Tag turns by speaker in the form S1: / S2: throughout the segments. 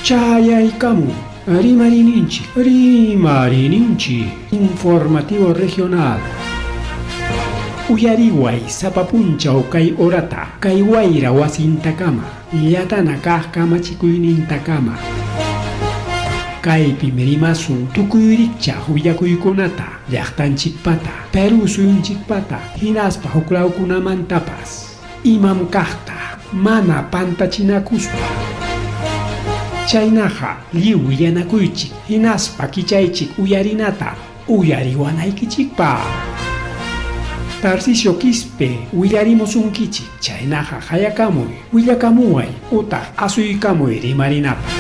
S1: Chayaykamun Rimariyninchik, Rimariyninchik Informativo Regional. Uyariway sapa punchaw kay horata, kay wayra wasintakama, llatana kaq kamachikuynintakama. Kaypim rimasun tukuy rikchaq willakuykunata, llaqtanchikpata, Perú suyunchikpata, hinaspa huklawkunamantapas. Imam kaqta mana pantachinakuspa. Chaynaqa lliw willanakuychik hinaspa kichaychik uyarinata uyariwanaykichikpaq. Tarcisio Quispe willarimusunkichik, chaynaqa qayakamuy, willakamuway utaq asuykamuy rimarinapaq.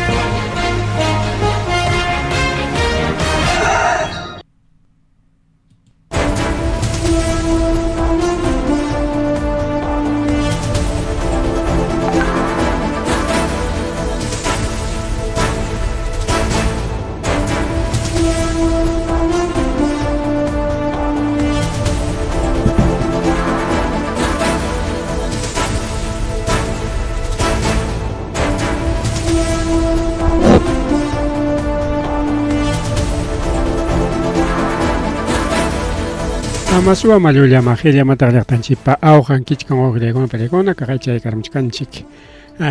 S2: Amasuwa mallullama qhillamataq llaqtanchikpa awqan kichkan wawqillaykuna pallaykuna kaqay chaykarmuchkanchik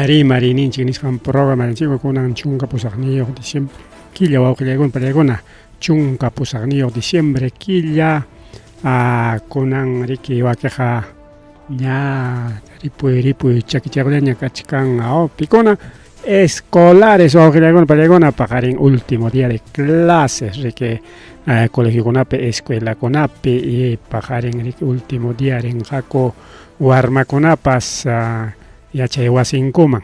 S2: rimariyninchik nisqan programaninchikmi kunan 18 diciembre killa wawqillaykuna pallaykuna 18 diciembre killa kunan riki wakiqa Ña ripuy ripuy chakichaykullaña kachkan pikuna escolares wawqillaykuna pallaykuna paqarin último día de clases riki colegiokunapi escuelakunapi y paqarin riki último día rinqaku warmakunapas yachay wasinkuman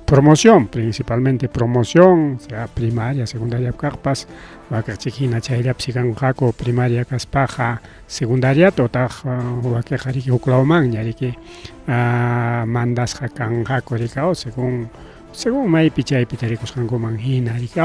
S2: promoción principalmente promoción sea primaria secundaria kaqpas wakiqchik hina chayllapi kanqaku primaria kaspaqa secundariata utaq wakiqa riki huklawmanña riki mandasqa kanqaku riki según según maypi chaypi tarikusqankuman hina riki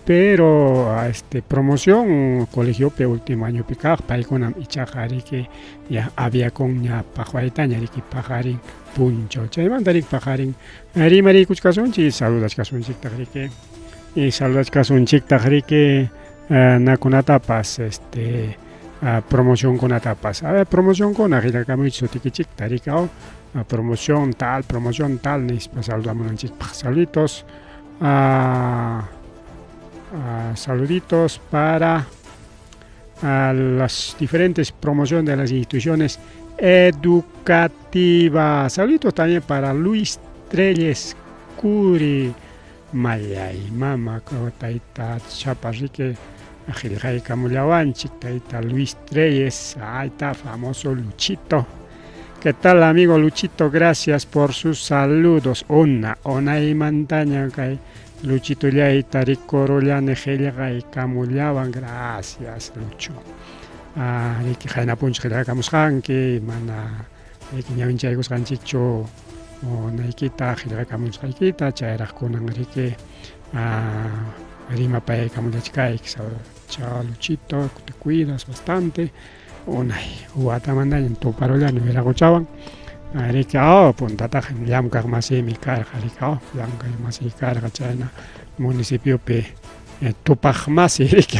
S2: pero este promoción colegiopi último añopi kaq paykunam ichaqa riki ya aviakunña paqwaytaña riki paqarin punchaw chaymanta riki paqarin rimariykuchkasunchik saludachkasunchiktaq riki y saludachkasunchiktaq riki nakunatapas este promocionkunatapas a ver promocionkuna qillqakamuychik sutikichikta riki promoción tal promoción tal nispa saludamunanchikpaq saluditos saluditos para a las diferentes promociones de las instituciones educativas. Saluditos también para Luis Trelles Curi, Mayay mama, tayta Chapa Rique, qillqaykamullawanchik, tayta Luis Trelles, ahí está, famoso Luchito. ¿Qué tal amigo Luchito? Gracias por sus saludos. Una, unaymantaña kay Luchitollayta rikurullani qillqaykamullawan. Gracias Lucho. Riki qayna punchaw qillqakamusqanki mana riki ñawinchaykusqanchikchu naykita qillqakamusqaykita chayraq kunan riki rimapayaykamullachkayki. Chao Luchito, te cuidas bastante. Unay watamantañam tuparullani wiraquchawan. Riki puntataqa llamkaq masiymi karqa riki llamkaq masiy karqa chayna municipiopi tupaq masi riki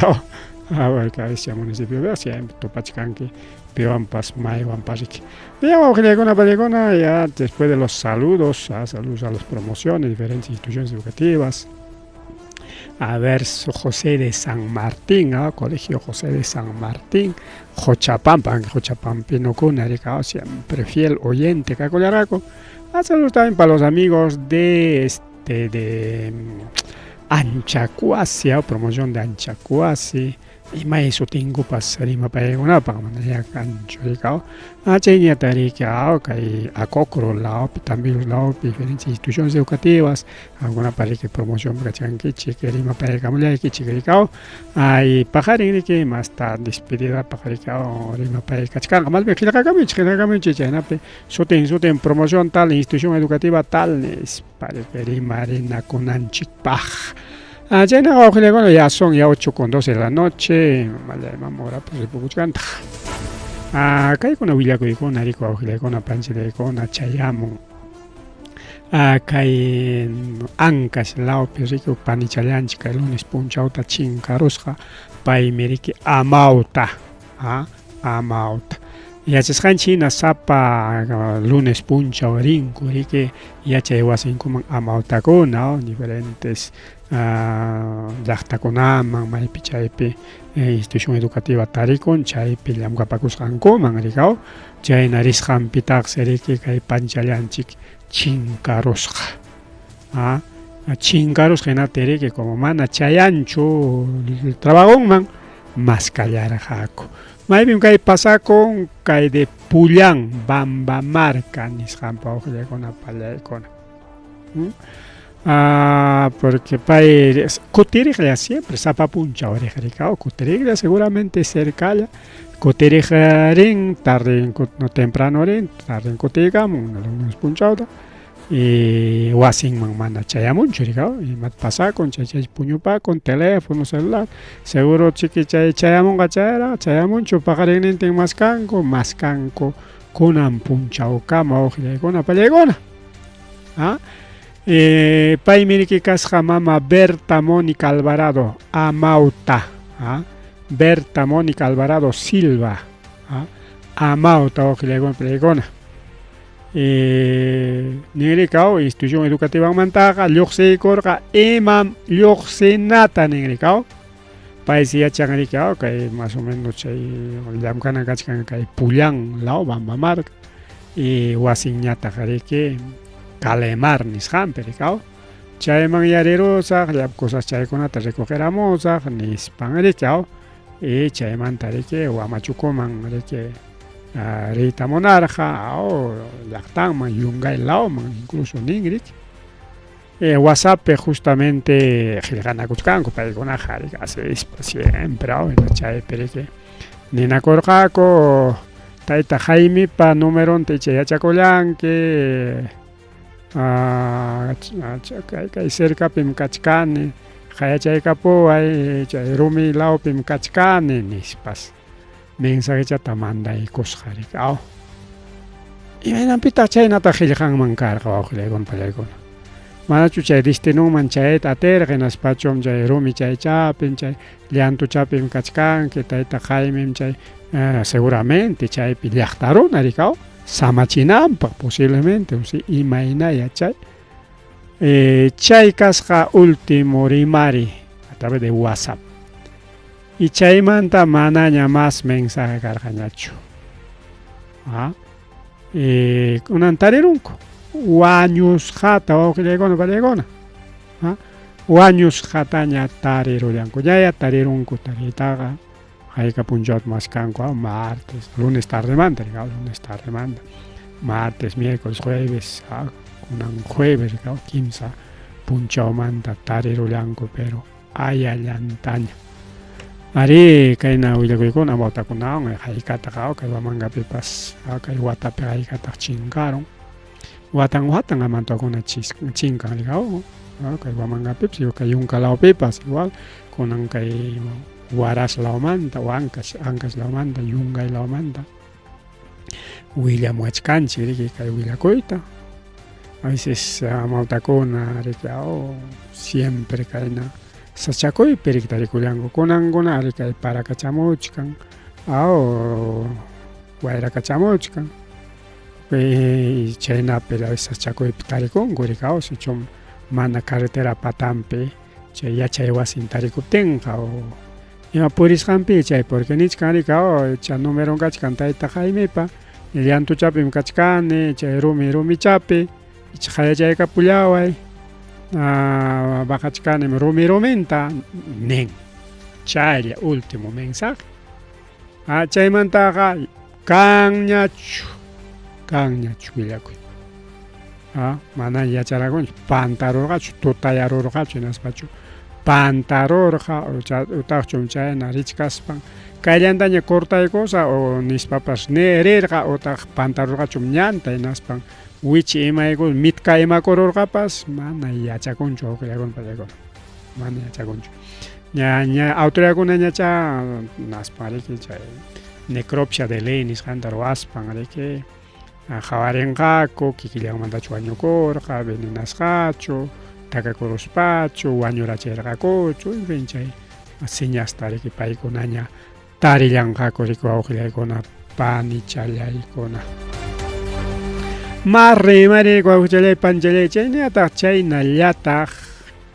S2: municipiopi siempre tupachkanki piwanpas maywanpas riki. Bien wawqillaykuna pallaykuna ya después de los saludos, saludos a las promociones, diferentes instituciones educativas. A ver, José de San Martín, Colegio José de San Martín, Jochapampa, Jochapampinokuna, siempre fiel oyente, kakullaraku. Saludos también para los amigos de este de Anchacuasi, promoción de Anchacuasi. Imay sutinkupas rimapayaykunapaq mana kanchu rikaw chayñata riki kay Acocro lawpi Tambillos lawpi diferentes instituciones educativas qamkunapa riki promoción kachkankichik rimapayaykamullaykichik rikaw ay paqarin riki masta despedidapaq riki rimapayaykachkanqa más bien qillqakamuychik qillqakamuychik chaynapi sutin sutin promoción tal institución educativa tal nispa riki rimarinakunanchikpaq. Chaynaqa wawqillaykuna ya son ya 8 con 12 de la noche mallayman horapas ripukuchkantaq. Kaykuna willakuykuna riku wawqillaykuna panchillaykuna chayamun. Kay Ancash lawpi riki huk panichallanchik kay lunes punchawta chinkarusqa, paymi riki amawta, amawta. Yachasqanchik hina sapa lunes punchaw rinku riki yachay wasinkuman amawtakuna diferentes llaqtakunaman maypi chaypi institución educativa tarikun chaypi llamkapakusqankuman rikaw chayna risqanpitaqsi riki kay panchallanchik chinkarusqa. Chinkarusqa hinaptin riki como mana chayanchu trabajonman maskallarqaku. Maypim kay pasakun kay de Pullán, Bambamarca nisqanpa uqllaykuna pallaykuna. Porque pay kutiriqlla siempre sapa punchaw riq rikaw kutiriqlla seguramente cercalla kutiriq rin tarde no temprano rin tarde kutiykamun lunes punchawta y wasinman mana chayamunchu rikaw imat pasakun chay chay puñupakun teléfono celular seguro chiki chay chayamunqa chayraq chayamunchu paqarinnintin maskanku maskanku kunan punchawkama uqllaykuna pallaykuna. ¿Ah? Paymi riki kasqa mama Berta Mónica Alvarado Amauta. ¿Ah? Berta Mónica Alvarado Silva. ¿Ah? Amauta uqllaykuna pallaykuna. Ninrikaw institución educativamantaqa lluqsiykurqa imam lluqsinata ninrikaw paysi yachan rikaw kay más o menos chay llamkana kachkan kay Pullán law Bambamarca y wasinñataq riki Calemar nisqanpi rikaw chayman yarirusaq llapa cosas chaykunata recogeramusaq nispan rikaw y chaymanta riki Huamachucoman riki riyta munarqa o llaqtanman Yungay lawman incluso nin riki. WhatsApppi justamente qillqanakuchkanku paykunaqa riki asispa siempre chaypi riki ninakurqaku tayta Jaimipa numeronta icha yachakullanki kay cercapim kachkani qayachaykapuway chay rumi lawpim kachkani nispas mensajechata mandaykusqa riki aw. Imaynanpitaq chaynata qillqanman karqa wawqillaykuna pallaykuna. Manachu chay destinonman chayayta atirqa hinaspachum chay rumi chaychapim chay llantuchapim kachkanki tayta Jaimim chay seguramente chaypi llaqta runa riki aw samachinanpaq posiblemente imayna yachay. Chay kasqa último rimari a través de WhatsApp. Y chaymanta manaña más mensaje karqañachu. Kunan tarirunku wañusqata wawqillaykuna pallaykuna. Wañusqataña tarirullanku. Ñaya tarirunku tariytaqa hayka punchawta maskanku martes, lunes tardemanta, lunes tardemanta. Martes, miércoles, jueves, kunan jueves kimsa punchawmanta tarirullanku pero ayallantaña. Ari kayna willakuykuna amawtakunawan haykataq kay Huamangapipas kay watapi haykataq chinkarun. Watan watan amantuakuna chinkan rikaw kay Huamangapipas kay Yunka lawpipas igual kunan kay Huaraz lawmanta o Ancash, Ancash lawmanta Yungay lawmanta willamuwachkanchik riki kay willakuyta. A veces amawtakuna riki siempre kayna sachakuypi riki tarikullanku kunankuna ari kay parakachamuchkan wayrakachamuchkan chaynapi a veces sachakuypi tarikunku riki sichum mana carretera patanpi chay yachay wasin tarikuptinqa o ima purisqanpi chay porque nichkan riki chay numeron kachkan tayta Jaimipa llantuchapim kachkani chay rumi rumichapi icha qayachaykapullaway baqachkanim rumi ruminta nin chaylla último mensaje. Chaymantaqa kanñachu kanñachu willakuy. Mana yacharakunchu pantarurqachu tutayarurqachu hinaspachu pantarurqa utaqchum chayna richkaspan kayllantaña cortaykusa o nispapas rirqa utaq pantarurqachum ñanta hinaspan wichi imayku mitka imakururqapas mana yachakunchu wawqillaykuna pallaykuna mana yachakunchu. Ña ña autoridadkuna ñacha naspan riki chay necropsia de ley nisqanta ruwaspan riki. Qhawarinqaku kikillanmantachu wañukurqa, venenasqachu, takakuruspachu, wañurachirqakuchu, en fin, chay señasta riki paykunaña tarillanqaku riki wawqillaykuna, panichallaykuna. Marri mari wawqillay panchallay chaynallataq chaynallataq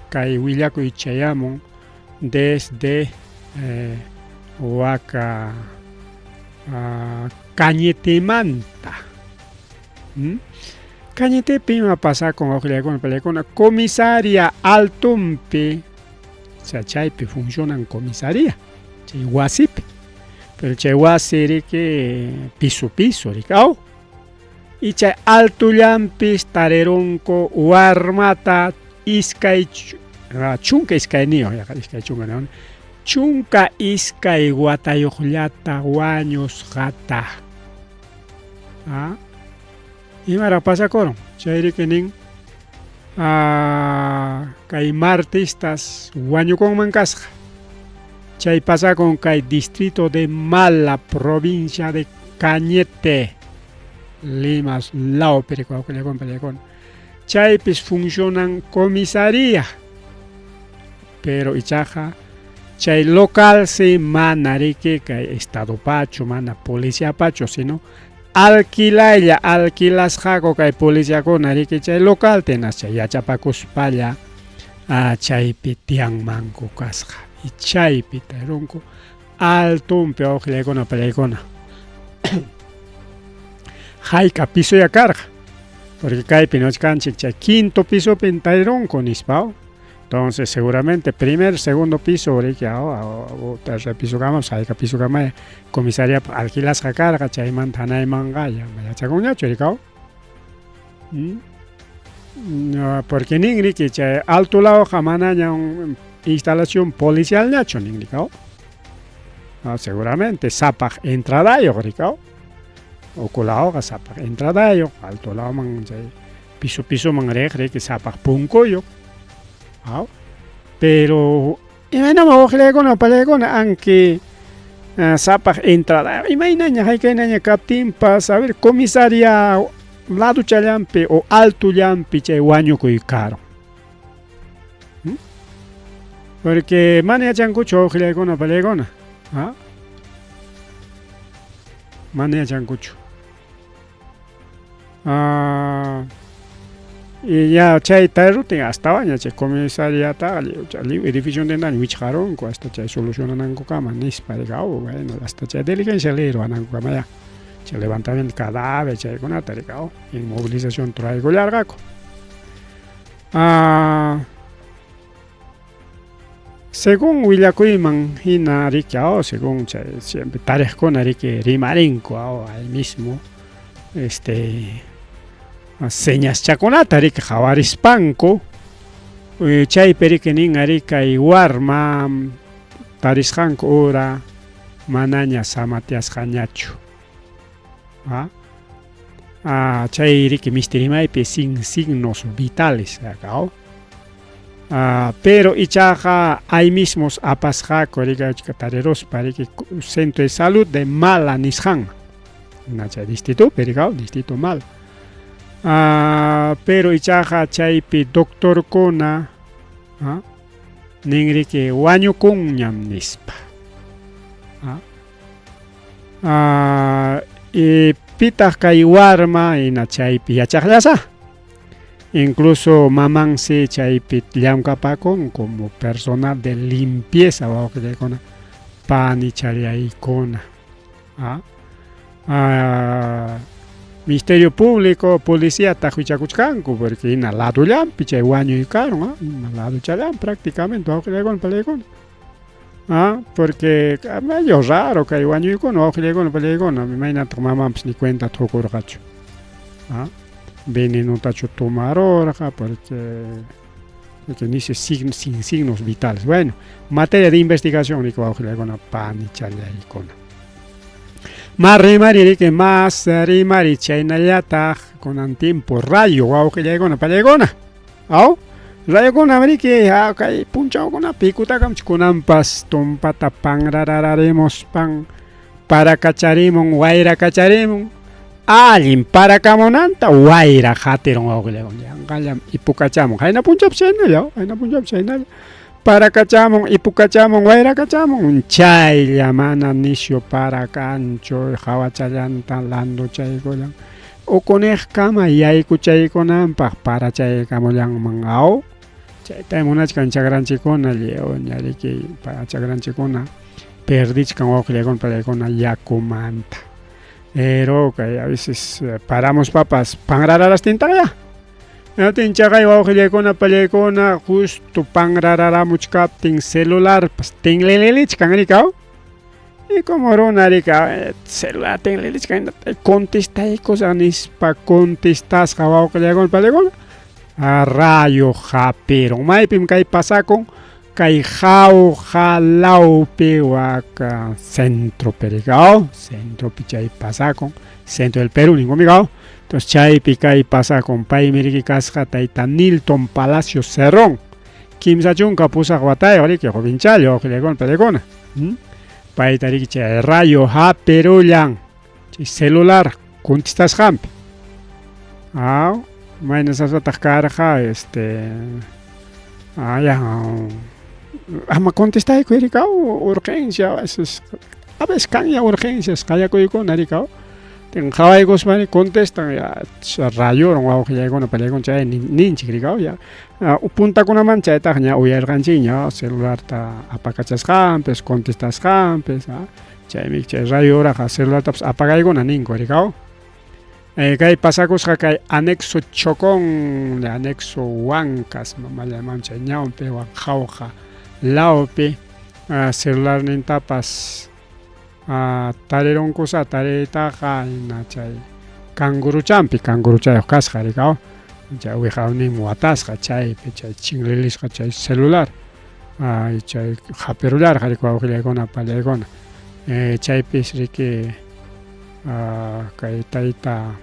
S2: kay willakuy chayamun desde eh, waka Cañetemanta. ¿Mm? Cañetepi ima pasakun wawqillaykuna palaykuna comisaria altonpi, o sea, chaypi funcionan comisaría, chay wasipi. Pero chay wasi riki piso piso riki aw. Y chay altollampis tarirunku warmata iskay 12 yaqa 20 12 watayuqllata wañusqata. Ah, imaraq pasakurun? Chayriki nin kay martistas wañukunman kasqa. Chay pasakun kay distrito de Mala, provincia de Cañete, Lima lawpi wawqillaykuna pallaykuna. Chaypis funcionan comisaría. Pero ichaqa chay localsi mana riki kay estadopachu, mana policiapachu, sino alquilaylla, alquilasqaku kay policiakuna riki chay local tenas chay yachapakuspalla chaypi tiyanmanku kasqa. Y chaypi tarirunku altonpi wawqillaykuna pallaykuna. Hayka pisoya karqa? Porque kaypi nochkanchik chay quinto pisopin tarirunku nispa. Entonces seguramente primer, segundo piso riki o tercer piso kama, hayka piso kama comisaría alquilasqa karqa chaymanta hanaymanqa ya yachakunñachu rikaw. No, porque nin riki chay alto lawqa manaña instalación policialñachu nin rikaw. No, seguramente sapaq entradayuq rikaw. Uku lawqa sapaq entradayuq, alto lawman chay piso pisoman riq riki sapaq punkuyuq. Aw. Pero imaynama wawqillaykuna pallaykuna anki sapaq entrada imaynaña haykaynaña kaptinpas a ver comisaria laduchallanpi o altollanpi chay wañukuy karun. ¿Mm? Porque mana yachankuchu wawqillaykuna pallaykuna. ¿Ah? Mana yachankuchu. Y ya chay tayrutin astawanña chay comisariataqa lliw edificiontintaña wichqarunku hasta chay solucionanankukama nispa rika bueno hasta chay diligencia ley ruwanankukama ya chay levantamiento cadáver chaykunata rika inmovilización ruraykullarqaku. Según willakuyman hina riki según chay siempre tariqkuna riki rimarinku ahí mismo este señaschakunata riki qhawarispanku chaypi riki nin ari kay warma tarisqanku hora manaña samatyasqañachu. Chay riki misti rimaypi sin signos vitales acá. Pero ichaqa ahí mismos apasqaku riki tariruspa riki centro de salud de Mala nisqanman. Chay distritopi riki distrito Mala. Pero ichaqa chaypi doctorkuna nin riki wañukunñam nispa. Y pitaq kay warma hina chaypi yachaqllasa. Incluso mamansi chaypi llamkapakun como personal de limpieza wawqillaykuna panichallaykuna. Ministerio Público, policía huchakuchkanku porque hina ladullanpi chay wañuy karun, hina laduchallan prácticamente wawqillaykuna pallaykuna. Porque medio raro kay wañuykuna wawqillaykuna pallaykuna imaynataq mamanpas ni cuenta qukurqachu. Venenotachu tomarurqa porque dice sin signos vitales. Bueno, materia de investigación riki wawqillaykuna panichallaykuna. Mas rimari riki mas rimari chaynallataq kunan tiempo rayo wawqillaykuna pallaykuna. Aw? Rayokuna riki kay punchawkunapi pikutakamchi kunanpas tumpata panrarararimuspan parakacharimun wayrakacharimun. Allin parakamunanta wayra qatirun wawqillaywan yanqallam ipukachamun. Qayna punchawpas chaynalla, qayna punchawpas chaynalla. Parakachamun, ipukachamun, wayrakachamun, chaylla mana nisyu para kanchu, hawachallanta landuchaykullan. Ukuniqkama yaykuchaykunanpaq parachaykamullanman aw. Chayta munachkan chakranchikkuna lliw ñariki chakranchikkuna perdichkan wawqillaykuna palaykuna yakumanta. Pero kay a veces paramuspapas panrararastintaqya. Hinaptin chaqay wawqillaykuna pallaykuna justo panrararamuchkaptin celularpas tinlililichkan rikaw. Y como runa rikaw celular tinlilichkan contestaykusaq nispa contestasqa wawqillaykuna pallaykuna rayo hapirun. Maypim kay pasakun? Kay Jauja lawpi wak centropi rikaw, centropi chay pasakun, centro del Perú ninkumi kaw. Entonces chaypi kay pasakun, paymi riki kasqa tayta Nilton Palacio Cerrón, 38 watayuq riki jovenchallo wawqillaykuna pallaykuna. Payta riki chay rayo hapirullan chay celular contestasqanpi. Aw, mayna sasataq karqa este ya ama contestaykuy rikaw urgencia a veces a veces kanya urgencias qayakuykuna rikaw qhawaykuspa contestan ya rayurun wawqillaykuna pallaykuna chay ninchik rikaw ya puntakunaman chaytaq ña uyarqanchikña celularta apakachasqanpis contestasqanpis chaymi chay rayo uraqa celulartapas apagaykuna ninku rikaw. Kay pasakusqa kay anexo Chocón, anexo Huancas, mamallaman chay ñawpi Jauja lawpi celularnintapas tarirunkusa tariytaqa hina chay canguruchampi, canguruchayuq kasqa rikaw, chay wiqawninmi watasqa chaypi chay chinlilisqa chay celular chay hapirullarqa riki wawqillaykuna pallaykuna chaypis riki kay tayta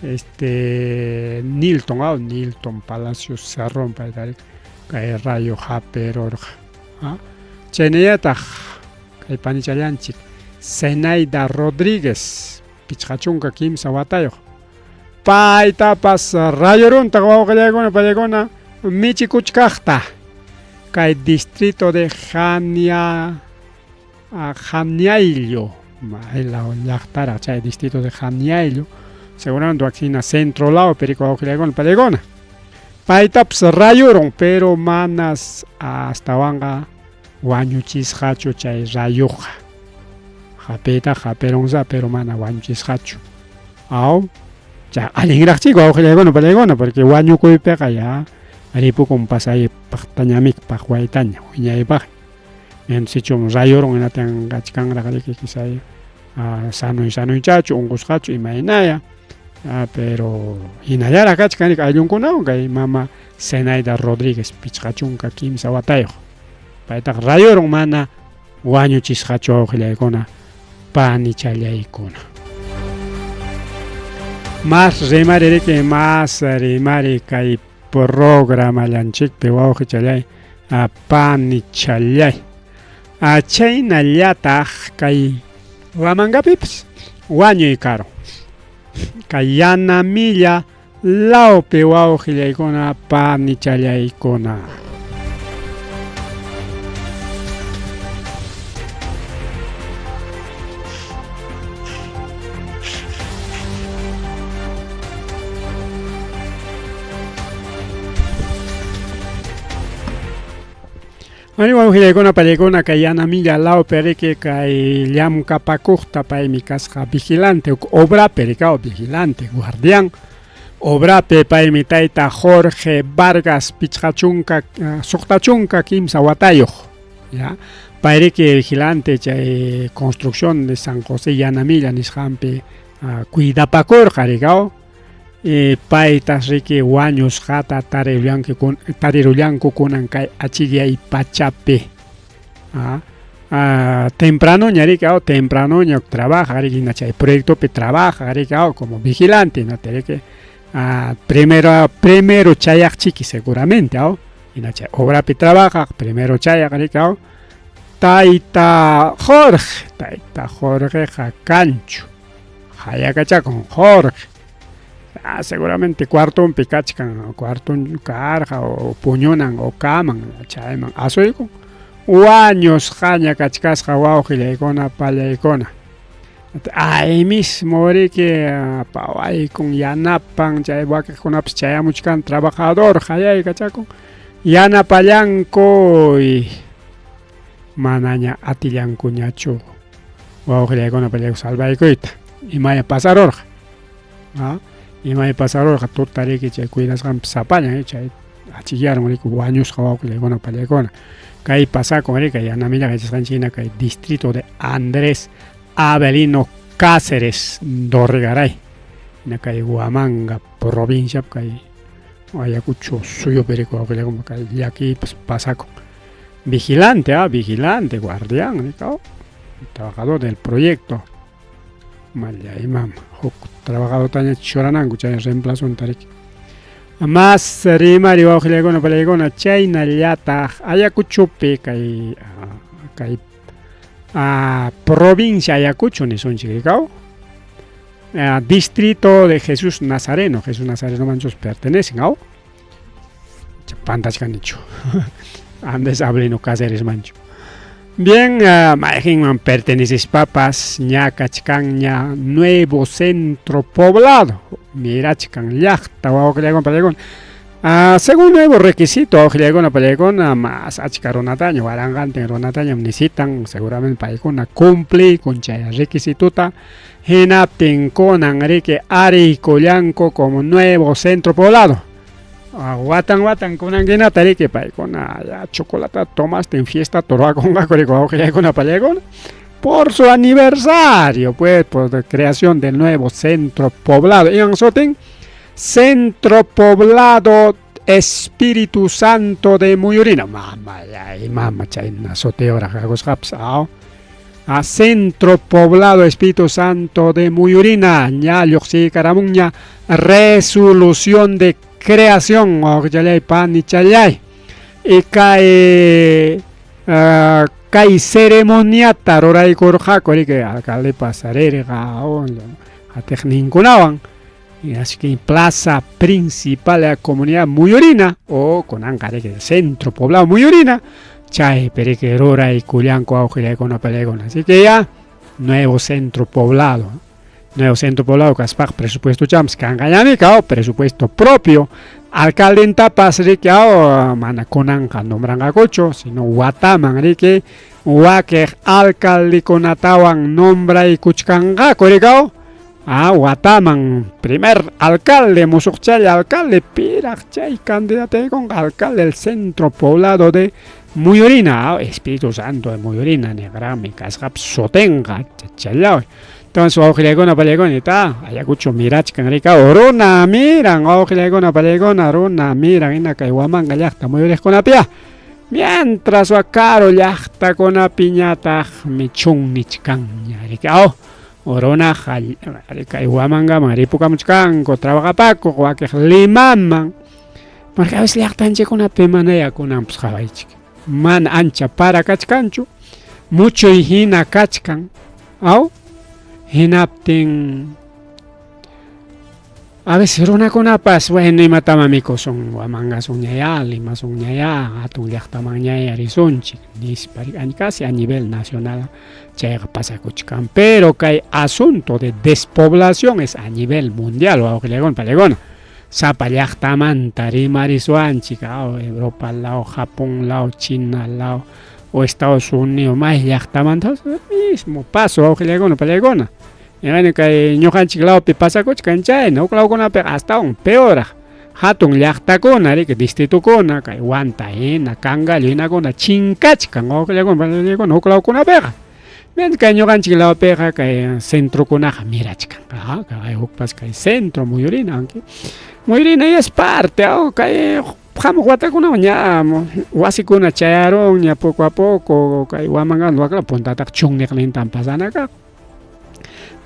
S2: este Nilton aw Nilton Palacios Cerrón payta riki kay rayo hapirurqa chaynallataq kay panichallanchik Zenaida Rodríguez 53 watayuq paytapas rayoruntaq wawqillaykuna pallaykuna michikuchkaqta kay distrito de Jania Janiayllo maylaw llaqtaraq chay distrito de Janiayllo seguramente wakina centro lawpi riki wawqillaykuna pallaykuna paytapas rayurun pero manas astawanqa wañuchisqachu chay rayuqa hapiytaqa hapirunsa pero mana wañuchisqachu aw chay allinraqchik wawqillaykuna pallaykuna porque wañukuypiqa ya ripukun pasaypaqtañamik paqwaytaña wiñaypaq sichum rayurun hinatan kachkanraq riki quizá sanuy sanuychachu unqusqachu imaynaya pero hinallaraq kachkan riki ayllunkunawan kay mama Zenaida Rodríguez 53 watayuq paytaqa rayurun mana wañuchisqachu wawqillaykuna panichallaykuna. Mas rimari riki mas rimari kay programallanchikpi wawqichallay panichallay chaynallataq kay Huamangapipas wañuy karun kay Yanamilla lawpi wawqillaykuna panichallaykuna. Ari wawqillaykuna pallaykuna kay Yanamilla lawpi riki kay llamkapakuqta paymi kasqa vigilante obrapi rikaw vigilante guardián obrapi paymi tayta Jorge Vargas 63 watayuq ya pay riki vigilante chay construcción de San José Yanamilla nisqanpi cuidapakurqa rikaw paytas riki wañusqata tarirullanku kunan kay achikyay pachapi tempranoña riki tempranoña trabaja riki hina chay proyectopi trabaja riki como vigilante hinata riki primero chayaqchiki seguramente hina chay obrapi trabaja primero chayaq riki tayta Jorge tayta Jorgeqa kanchu. Hayakachakun Jorge. Ah, seguramente cuartonpi kachkan, cuarton karqa o puñunan o kaman chayman asuykun. Wañusqaña kachkasqa wawqillaykuna pallaykuna. Ahí mismo riki pawaykun yanapan chay wakiqkunapas chayamuchkan trabajador hayaykachakun yanapallanku y manaña atillankuñachu wawqillaykuna pallayku salvaykuyta imaya pasarurqa ¿ah? Imaya pasarurqa tuta riki chay cuidasqanpi sapallan chay achikyarun riki wañusqa wawqillaykuna pallaykuna kay pasakun riki Yanamillaqa yachasqanchik hina kay distrito de Andrés Avelino Cáceres Dorregaray hina kay Huamanga provinciapi kay Ayacucho suyupi riki wawqillaykuna kay llakiypas pasakun vigilante ah vigilante guardián riki trabajador del proyecto malla imam huk trabajadortaña churananku chay reemplazonta riki mas rimari wawqillaykuna pallaykuna chaynallataq Ayacuchopi kay kay provincia Ayacucho nisunchik rikaw distrito de Jesús Nazareno Jesús Nazareno manchus pertenecen aw pantachkanichu Andrés Avelino Cáceres manchu bien mayqinman pertenecespapas ña kachkanña nuevo centro poblado mirachkan llaqta wawqillaykuna pallaykuna según nuevo requisito wawqillaykuna pallaykuna mas achka runataña waranqantin runatañam necesitan seguramente paykuna cumpliykun chay requisitota hinaptin kunan riki ariykullanku como nuevo centro poblado watan watan kunan hinata riki paykuna ya chocolate tomastin fiesta ruwakunqaku riki wawqillaykuna pallaykuna por su aniversario pues por la creación del nuevo centro poblado iman sutin Centro Poblado Espíritu Santo de Muyurina mamallay mama chayna sutiyuqraq kakusqapas aw a Centro Poblado Espíritu Santo de Muyurina ña lluqsiykaramunña resolución de creación wawqichalay panichalay y kay kay ceremoniata ruraykurqaku riki alcaldepas rirqa qatiqninkunawan así que plaza principal de la comunidad Muyurina o kunanqa riki centro poblado Muyurina chaypi riki ruraykullanku wawqillaykuna pallaykuna así que ya nuevo centro poblado nuevo centro poblado kaspaqa presupuesto champas kanqañami kaw presupuesto propio alcaldentapas riki aw mana kunanqa nombranqakuchu sino wataman riki wakiq alcaldekunatawan nombraykuchkanqaku rikaw wataman primer alcalde musuqchalla alcalde piraq chay candidataykunqa alcalde del centro poblado de Muyurina Espíritu Santo de Muyurina niqraqmi kasqapas sutinqa chachallaw entonces wawqillaykuna pallaykuna ta Ayacucho mirachkan rikaw runa miran wawqillaykuna pallaykuna runa miran hina kay Huamanga llaqta muyuriqkunapia mientras wa karu llaqtakunapiñataqmi chunnichkanña riki aw runaqa kay Huamangaman ripukamuchkanku trabajapakuq wakiq Limaman porque a veces llaqtanchikkunapi manaya kunanpas qhawaychik mana ancha para kachkanchu muchuy hina kachkan aw hinaptin a veces runakunapas bueno imatama mikusun Huamangasunñayá Limasunñayá hatun llaqtamanñayá risunchik nispa casi a nivel nacional chayqa pasakuchkan pero kay asunto de despoblación es a nivel mundial wawqillaykuna pallaykuna sapa llaqtamanta rimarisuanchik Europa law Japón law China law o Estados Unidos may llaqtamanta mismo paso wawqillaykuna pallaykuna bueno kay ñuqanchik lawpi pasakuchkan chayna huk lawkunapiqa astawan peoraq hatun llaqtakuna riki distritokuna kay Huanta hina Cangallo hinakuna chinkachkan wawqillaykuna pallaykuna huk lawkunapiqa kay ñuqanchik lawpiqa kay centrokunaqa mirachkan kay hukpas kay centro Muyurina aunque Muyurina ya es parte kay hamuq watakunawan ña wasikuna chayarunña poco a poco kay Huamanga wakla puntataqa chunniqnintan pasana kaq.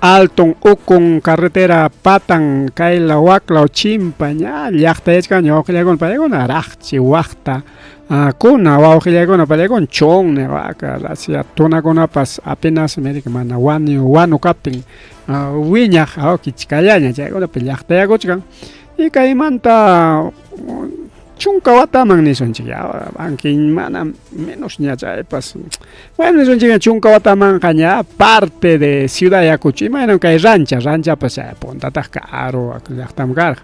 S2: Alton ukun carretera patan kayla waklaw chimpa ña llaqtayachkanña wawqillaykuna paykuna raqchi waqta kuna wawqillaykuna paykuna chunni waka rasia tunakunapas apenas mana wanu wanu kaptin wiñaq kichkallaña chaykunapi llaqtayakuchkan y kaymanta chunka wataman nisunchik ya anki mana menosña chaypas bueno nisunchik chunka watamanqa ña parte de Ciudad Ayacucho imaynam kay rancha ranchapas chay puntataq karu llaqtam karqa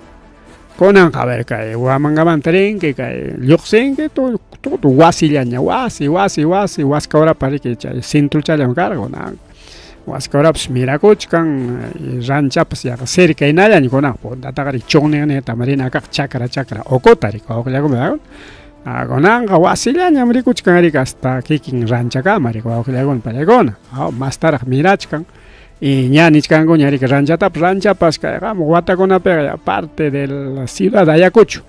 S2: kunanqa a ver kay Huamangamanta rinki kay lluqsinki todo todo wasillaña wasi wasi wasi Huascaurapa riki chay centrochallam karqa kunan Huascaurapas mirakuchkan ranchapas yaqa cerca hinallaña kunan puntataqa riki chunniqnintam rina kaq chakra chakra ukuta riki wawqillakuna kunanqa wasillañam rikuchkan riki hasta kikin ranchakama riki wawqillakuna paykuna mastaraq mirachkan y ña nichkankuña riki ranchatapas ranchapas kay hamuq watakunapiqa parte de la ciudad de Ayacucho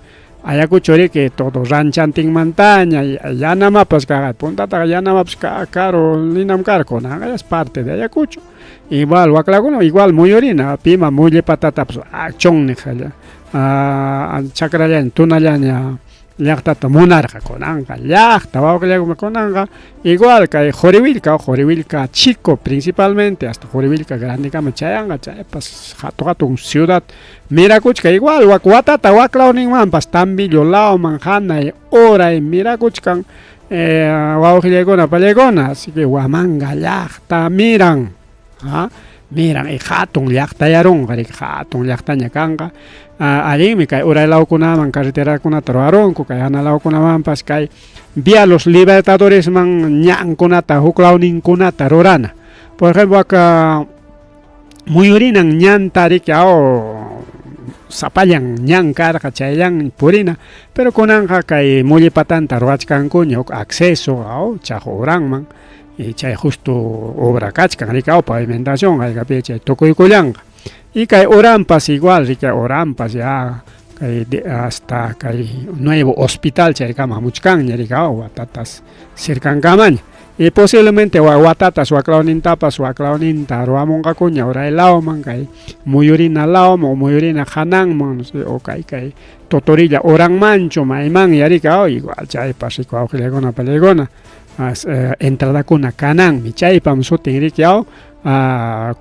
S2: Ayacucho riki todo ranchantinmantaña Yanamapas kaqa puntataqa Yanamapas karu ninam karqa kunanqa ya es parte de Ayacucho igual waklakuna igual muyurina pima mulli patatapas chunniq chakrallaña tunallaña llaqtata munarqa kunanqa llaqta wawqillakuna kunanqa igual kay Quriwillka Quriwillka chico principalmente hasta Quriwillka grandekama chayanqa chaypas hatun hatun ciudad mirakuchkan igual wak watata waklawninmanpas Tambillo lawman hanay uray mirakuchkan wawqillaykuna pallaykuna así que Huamanga llaqta miran miran y hatun llaqtayarunqa riki hatun llaqtaña kanqa allinmi kay uray lawkunaman carreterakunata ruwarunku kay hana lawkunamanpas kay Vía Los Libertadoresman ñankunata huk lawninkunata rurana por ejemplo waka muyurinan ñanta riki sapallan ñan karqa chayllan purina pero kunanqa kay mulli patanta ruwachkankuña huk acceso chaqu uranman y chay justo obra kachkan riki pavimentación haykapi chay tukuykullanqa y kay uranpas igual riki uranpas ya kay hasta kay nuevo hospital chaykama hamuchkanña riki watatas cercankamaña y posiblemente watatas waklawnintapas waklawninta ruwamunqakuña uray lawman kay muyurina lawman o muyurina hananman no sé o kay kay Totorilla uranmanchu maymanña riki igual chaypas riki wawqillaykuna pallaykuna entradakuna kananmi chaypam sutin riki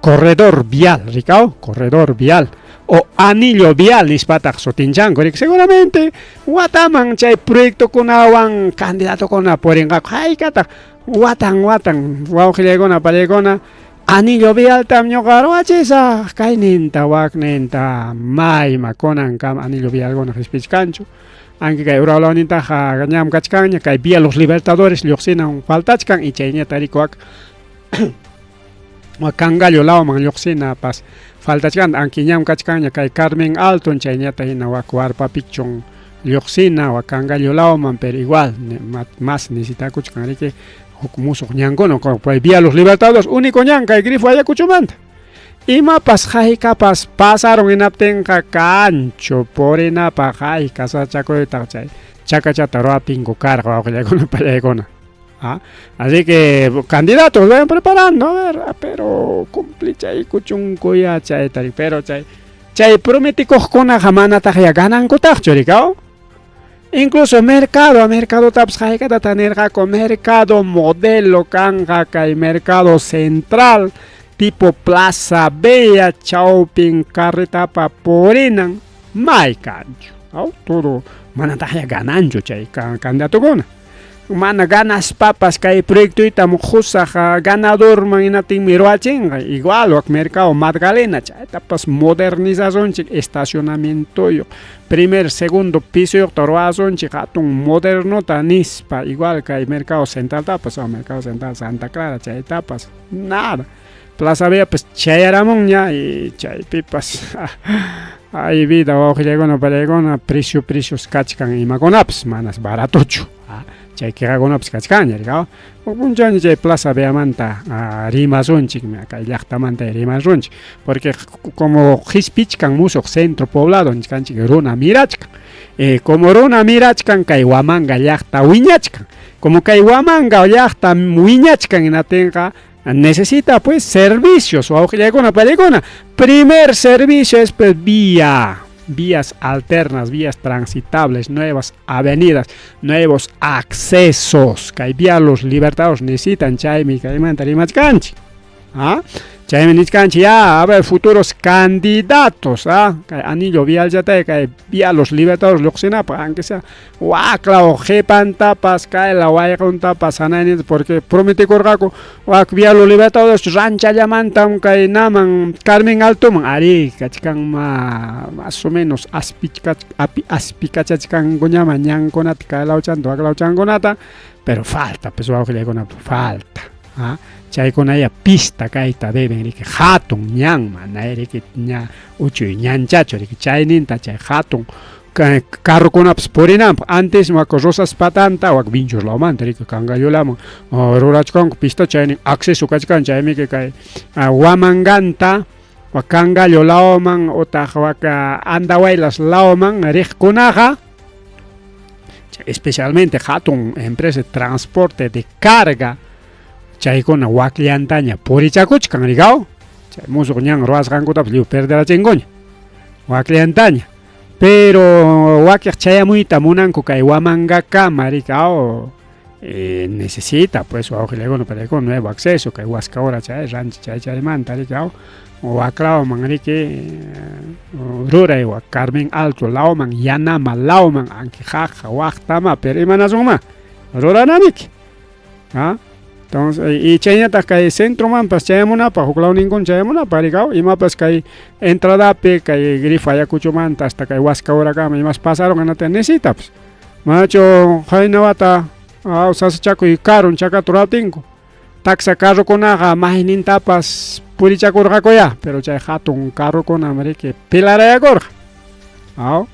S2: corredor vial riki corredor vial o anillo vial nispataq sutinchanku riki seguramente wataman chay proyectokunawan candidatokuna purinqaku haykataq watan watan wawqillaykuna pallaykuna anillo vialtam ñuqa ruwachisaq kayninta wakninta mayma kunankama anillo vialkuna qispichkanchu anki kay uraw lawnintaqa ñam kachkanña kay Vía Los Libertadores lluqsinan faltachkan y chayñata riki wak Cangallo lawman lluqsinapas faltachkan anki ñam kachkanña kay Carmen Alton chayñata hina wak Warpapichun lluqsina wak Cangallo lawman pero igual más necesitakuchkan riki huk musuq ñankuna Vía Los Libertadores único ñan kay grifo Ayacuchomanta imapas haykapas pasarun hinaptinqa kanchu purinapaq hayka sasachakuytaq chay chakachata ruwaptinku karqa wawqillaykuna pallaykuna así que candidatos vayan preparando a ver pero cumplichaykuchunkuya chayta pero chay chay prometikuqkunaqa manataqya ganankutaqchu riki incluso mercado mercadotapas haykatata nirqaku mercado modelo kanqa kay mercado central tipo Plaza Vea chawpin carretapa purinan may kanchu todo manataqya gananchu chay candidatokuna mana ganaspapas kay proyectoytam qusaq ganadorman hinaptinmi ruwachinqa igual wak mercado Magdalena chaytapas modernizasunchik estacionamientoyuq primer segundo pisoyuqta ruwasunchik hatun modernota nispa igual kay mercado centraltapas mercado central Santa Clara chaytapas nada Plaza Veapas chayaramunña y chaypipas ay vida wawqillaykuna pallaykuna precio precios kachkan imakunapas manas baratochu chay quejakunapas kachkanña riki huk punchawña chay Plaza Veamanta rimasunchik kay llaqtamanta rimasunchik porque como qispichkan musuq centro poblado nichkanchik runa mirachkan como runa mirachkan kay Huamanga llaqta wiñachkan como kay Huamanga llaqta wiñachkan hinaptinqa Necesita pues servicios, wawqillaykuna, pallaykuna. Primer servicio es pues vía, vías alternas, vías transitables, nuevas avenidas, nuevos accesos. Kay vía los libertadores necesitan chaymi kaymanta rimachkanchik. ¿Ah? Chaymi nichkanchik ya, a ver, futuros candidatos, ¿ah? Kay anillo vial llatay, kay vía los libertadores lluqsinapaq, aunque sea waklaw qipantapas, kayla wayquntapas hanayninta, porque prometikurqaku wak vía los libertadores ranchallamantam kay naman Carmen Altoman, arí, kachkanma más o menos aspikachachkankuñama ñankunata, kaylawchanta, waklawchankunata, pero falta, pues wawqillaykunapa, falta. ¿Ah? Chaykunaya pista kayta deben riki hatun ñan mana riki ña uchuy ñanchachu riki chayninta chay hatun carrokunapas purinanpaq. Antes wak Rosas patanta wak Vinchos lawmanta riki Cangallolaman rurachkanku pista chaynin acceso kachkan chaymi kay Huamanganta wak Cangallo lawman utaq wak Andahuaylas lawman riqkunaqa, especialmente hatun empresa de transporte de carga chaykuna wakllantaña purichakuchkan rikaw, chay musuq ñan ruwasqankutapas lliw perderachinkuña wakllantaña, pero wakiq chayamuyta munanku kay Huamangakama rikaw, necesita pues wawqillaykuna pallaykuna nuevo acceso kay Huascaura chay rancha chay chaymanta rikaw waklawman riki ruray wak Carmen Alto lawman Yanama lawman anki qaqa waqtama, pero imanasunma ruranamiki. ¿Ah? Entonces, y chaynataq kay centromanpas chayamunapaq, huk lawninkuna chayamunapaq rikaw, imapas kay entradapi, kay grifo Ayacuchomanta hasta kay Huascaurakama imas pasaron anata necesita pues. Manachu qayna wata sasachakuy karun chakata ruraptinku. Taxa carrokunaqa maynintapas purichakurqakuya, pero chay hatun carrokunam riki pilarayakurqa. Aw.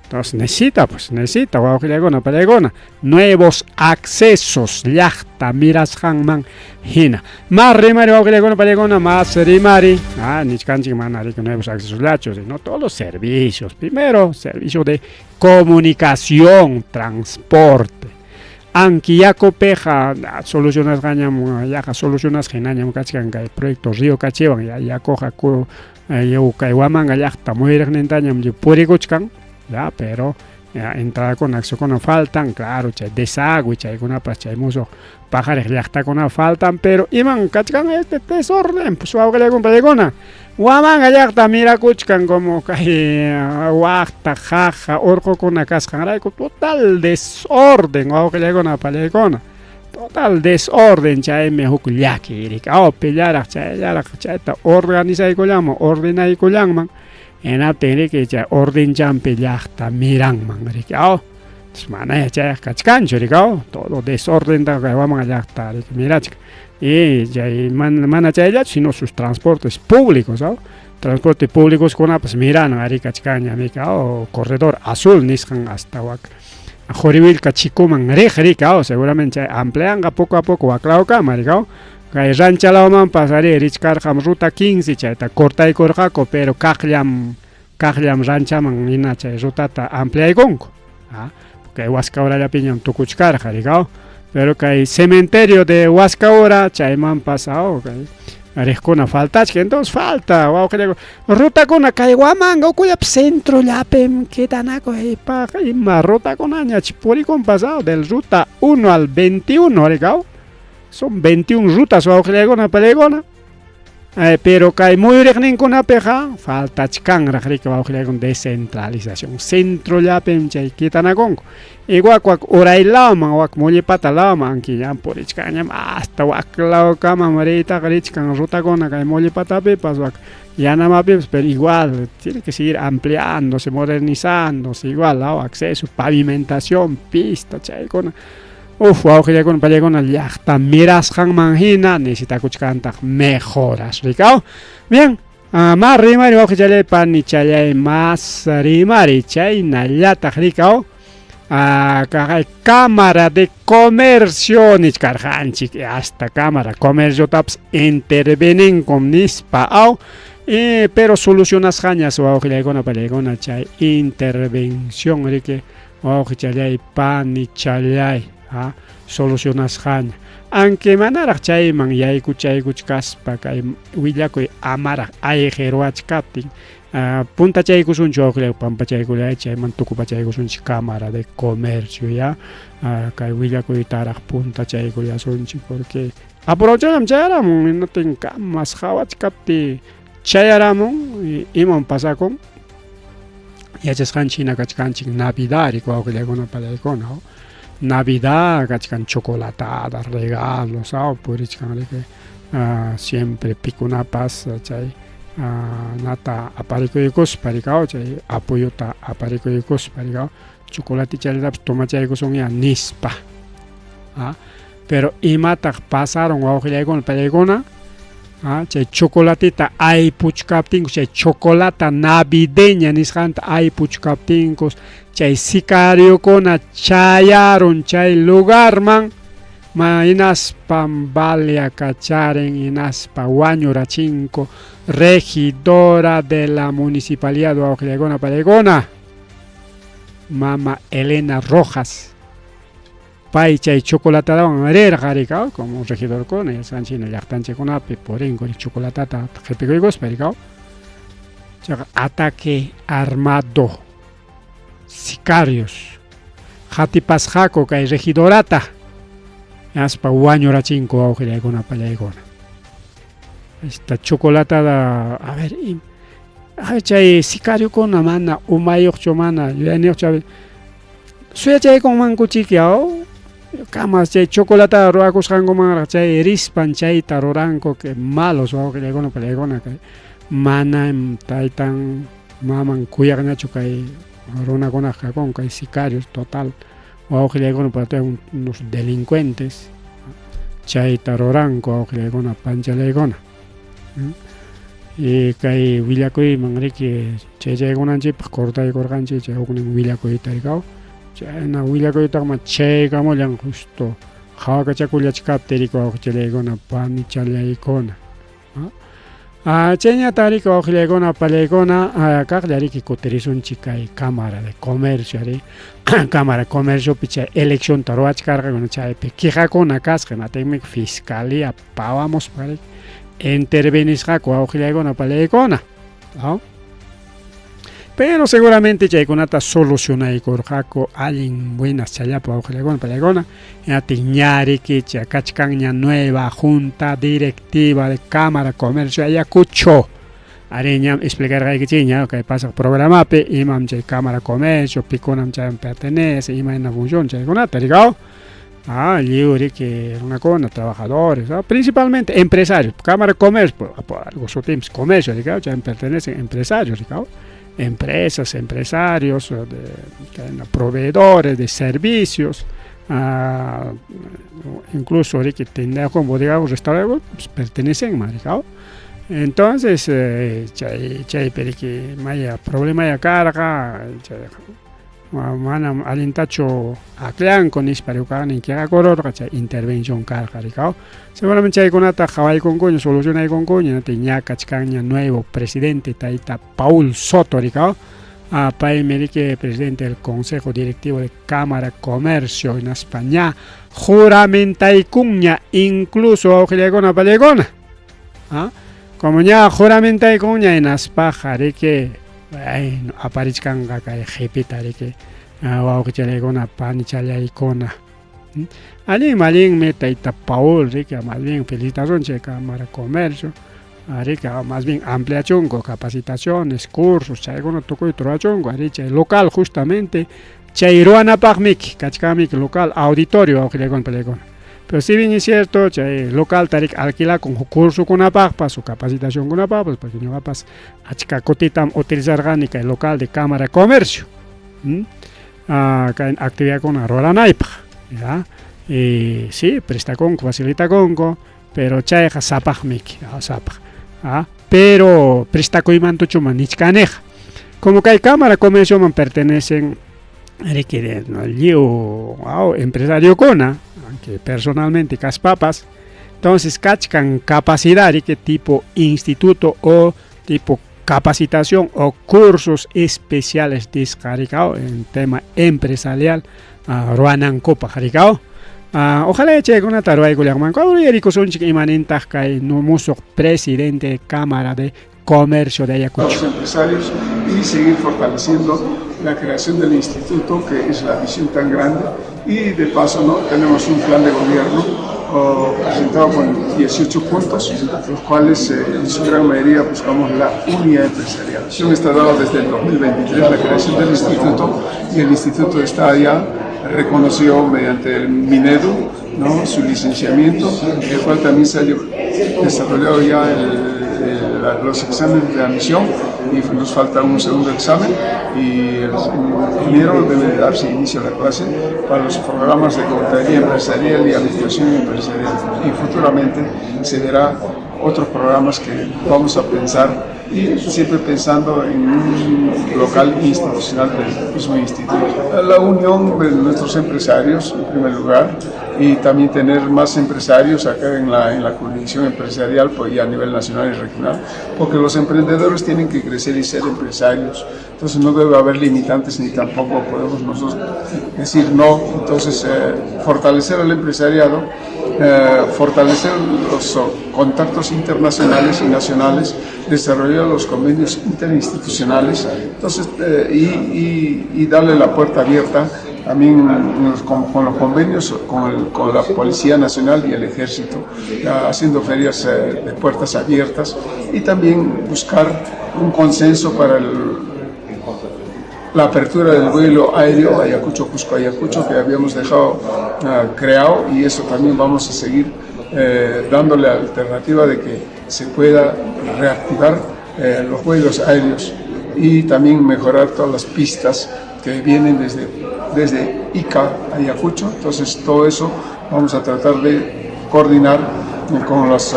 S2: Entonces necesita, pues, necesita, wawqillaykuna, pallaykuna, nuevos accesos llaqta mirasqanman hina. Más rimari, wawqillaykuna, pallaykuna, más rimari. Ah, nichkanchik mana riki nuevos accesos llachu, sino todos los servicios. Primero, servicio de comunicación, transporte. Anki yakupiqa solucionasqañam, yaqa solucionasqa hinañam kachkan kay proyecto Río Cachiwan, ya yakuqa kay Huamanga llaqta muyuriqnintañam purikuchkan, ya, pero ya, entradakuna, accesokuna faltan, claro, chay desagüe, chaykunapas, chay musuq paqariq llaqtakuna faltan, pero iman kachkan este desorden, pues wawqillaykuna, pallaykuna. Huamanga llaqta mirakuchkan como kay waqta, qaqa, urqukuna kasqanrayku, total desorden, wawqillaykuna, pallaykuna. Total desorden, chaymi huk llaki riki. Aw, pillaraq chayllaraq chayta organizaykullanman, ordenaykullanman, hinaptin riki chay ordenchampi llaqta miranman riki. Aw, manaya chayqa kachkanchu riki, aw, todo desorden kay Huamanga llaqta riki mirachkan. Y chay mana chayllachu, sino sus transportes públicos, aw, transporte públicos kunapas miranan ari kachkanña miki, aw, corredor azul nisqan hasta wak Quriwillka chikuman riq riki, aw, seguramente chay amplianqa poco a poco waklawkama riki, aw. Kay ranchalawmanpas ari richkarqam ruta 15 chayta cortaykurqaku, pero kaqllam kaqllam ranchaman hina chay rutata ampliaykunku. Ah, porque Huascaurallapiñam tukuchkarqa riki, aw. Pero kay cementerio de Huascaura chaymanpas, aw, kay riqkuna faltachka, entonces falta wawqillaykuna rutakuna kay Huamanga ukullapi centrollapim quedanaku ipaq ima rutakunañach purikunpas, aw, del ruta 1 al 21 riki, aw. Son 21 rutas wawqillaykuna, pallaykuna. Pero kay muyuriqninkunapiqa faltachkanraq riki wawqillaykuna descentralización. Centrollapim chay quitanakunku. Igual wak uray lawman, wak Mollepata lawman anki ñam purichkanñam hasta wak lawkamam riytaqa richkan rutakuna kay Mollepatapipas wak Yanamapipas, pero igual tiene que seguir ampliándose, modernizándose, igual, aw, acceso, pavimentación, pista, chaykuna. Uf, wawqillaykuna, pallaykuna, llaqta mirasqanman hina necesitakuchkantaq mejoras, rikaw. Bien, más rimari wawqichalay, panichalay, más rimari chaynallataq rikaw. Kay Cámara de Comercio nichkarqanchik, hasta Cámara Comerciotapas interveninkum nispa, aw, pero solucionasqañas wawqillaykuna, pallaykuna chay intervención riki wawqichalay, panichalay. Ha solucionasqaña. Aunque manaraq chayman yaykuchaykuchkaspa kay willakuy amaraq ayqiruwachkaptin puntachaykusunchik wawqillay pampachaykullay chayman tukupachaykusunchik Cámara de Comercio ya kay willakuytaraq puntachaykullasunchik porque apurawchallam chayaramun hinatin kamas qawachkaptiy chayaramun imam pasakun yachasqanchik hina kachkanchik Navidad riki wawqillaykuna pallaykuna Navidad kachkan chocolatada regalos aw purichkan riki siempre pikunapas chay nata aparikuykuspa riki aw chay apoyota aparikuykuspa riki aw chocolatechallatapas tomachaykusunya nispa pero imataq pasaron wawqillaykuna pallaykuna chay chocolateta aypuchkaptinku chay chocolata navideña nisqanta aypuchkaptinku chay sicariokuna chayarun chay lugarman hinaspam baleakacharen hinaspa wañurachinku regidora de la municipalidad wawqillaykuna pallaykuna mama Elena Rojas pay chay chocolatadawan rirqa rikaw como regidorkuna yachasqanchik hina llaqtanchikkunapi purinku chocolatata qhipikuykuspa rikaw chayqa ataque armado sicarios qatipasqaku kay regidorata hinaspa wañurachinku wawqillaykuna pallaykuna esta chocolatada a ver chay sicariokuna mana umayuqchu mana yuyayniyuqchu suyachaykunmankuchiki aw kamas chay chocolatada ruwakusqankumanraq chay rispan chayta ruranku que malos wawqillaykuna pallaykuna kay manam taytan maman kuyaqñachu kay runakunaqa kakun kay sicarios total wawqillaykuna unos delincuentes chayta ruranku wawqillaykuna panchalaykuna y kay willakuyman riki chaychaykunanchikpaq cortaykurqanchik chay huknin willakuyta rikaw chayna willakuytaqman chaykamullan justo qhawakachakullachkaptiy riki wawqichallaykuna panichallaykuna chayñataq riki wawqillaykuna pallaykuna kaqlla riki kutirisunchik kay Cámara de Comercio ari Cámara de Comerciopi chay eleccionta ruwachkarqakuna chaypi quejakuna kasqa imatinmi fiscalía pawamuspa riki intervenisqaku wawqillaykuna pallaykuna pero seguramente chaykunata solucionaykurqaku allin buenas chayllapi wawqillaykuna pallaykuna hinatin ña riki chay kachkanña nueva junta directiva de Cámara Comercio Ayacucho ari ñam explicarqaykichikña kay pasaq programapi imam chay Cámara Comercio pikunam chayman pertenece imayna función chaykunata rikaw lliw riki runakuna trabajadores principalmente empresarios Cámara Comercio por algo sutinpas comercio rikaw chayman pertenecen empresarios rikaw empresas empresarios de proveedores de servicios incluso riki tendaqkuna bodegakuna restaurankuna pues pertenecen rikaw entonces chay chaypi riki maya problemaya karqa chay manam allintachu akllanku nispa rukaqnin quejakururqa chay intervención karqa rikaw seguramente chaykunata qhawaykunkuña solucionaykunkuña ña kachkanña nuevo presidente tayta Paul Soto rikaw paymi riki presidente del consejo directivo de Cámara Comercio hinaspa ña juramentaykunña incluso wawqillaykuna pallaykuna como ña juramentaykunña hinaspaqa riki bueno aparichkanqa kay qhipita riki wawqichallaykuna panichallaykuna allinmi allinmi tayta Paul riki más bien felicitasunchik Cámara Comercio riki más bien ampliachunku capacitaciones cursos chaykuna tukuyta ruwachunku ari chay local justamente chay ruwanapaqmiki kachkanmiki local auditorio wawqillaykuna pallaykuna pero si bien es cierto chay localta riki alquilakun huk cursokunapaqpas o capacitacionkunapaqpas porque ñuqapas achka kutitam utilizarqani kay local de Cámara Comercio kay actividadkuna ruranaypaq ya y si prestakunku facilitakunku pero chayqa sapaqmiki sapaq pero prestakuymantuchuma nichkaniqa como kay Cámara Comercioman pertenecen riki lliw empresariokuna aunque personalmente kaspapas entonces kachkan capacidad riki tipo instituto o tipo capacitación o cursos especiales nisqa rikaw en tema empresarial ruwanankupaq rikaw. Ojalá chaykunata ruwaykullanmanku. Uyarikusunchik imanintaq kay musuq presidente Cámara de Comercio de Ayacucho.
S3: Los empresarios y seguir fortaleciendo la creación del instituto, que es la visión tan grande, y de paso, ¿no?, tenemos un plan de gobierno presentado con 18 puntos, los cuales en su gran mayoría buscamos la unidad empresarial. Está dado desde el 2023 la creación del instituto, y el instituto está ya reconocido mediante el Minedu, ¿no?, su licenciamiento, el cual también se ha desarrollado ya los exámenes de admisión, y nos falta un segundo examen, y en enero debe darse inicio a la clase para los programas de contaduría empresarial y administración empresarial, y futuramente se verá otros programas que vamos a pensar, y siempre pensando en un local institucional del mismo instituto. La unión de nuestros empresarios, en primer lugar, y también tener más empresarios acá en la jurisdicción empresarial, pues, y a nivel nacional y regional, porque los emprendedores tienen que crecer y ser empresarios. Entonces no debe haber limitantes, ni tampoco podemos nosotros decir no. Entonces fortalecer al empresariado, fortalecer los contactos internacionales y nacionales, desarrollar los convenios interinstitucionales, entonces, y darle la puerta abierta también con los convenios con la Policía Nacional y el Ejército, haciendo ferias de puertas abiertas, y también buscar un consenso para la apertura del vuelo aéreo Ayacucho, Cusco, Ayacucho, que habíamos dejado creado, y eso también vamos a seguir dándole alternativa de que se pueda reactivar los vuelos aéreos, y también mejorar todas las pistas que vienen desde Ica a Ayacucho. Entonces todo eso vamos a tratar de coordinar con las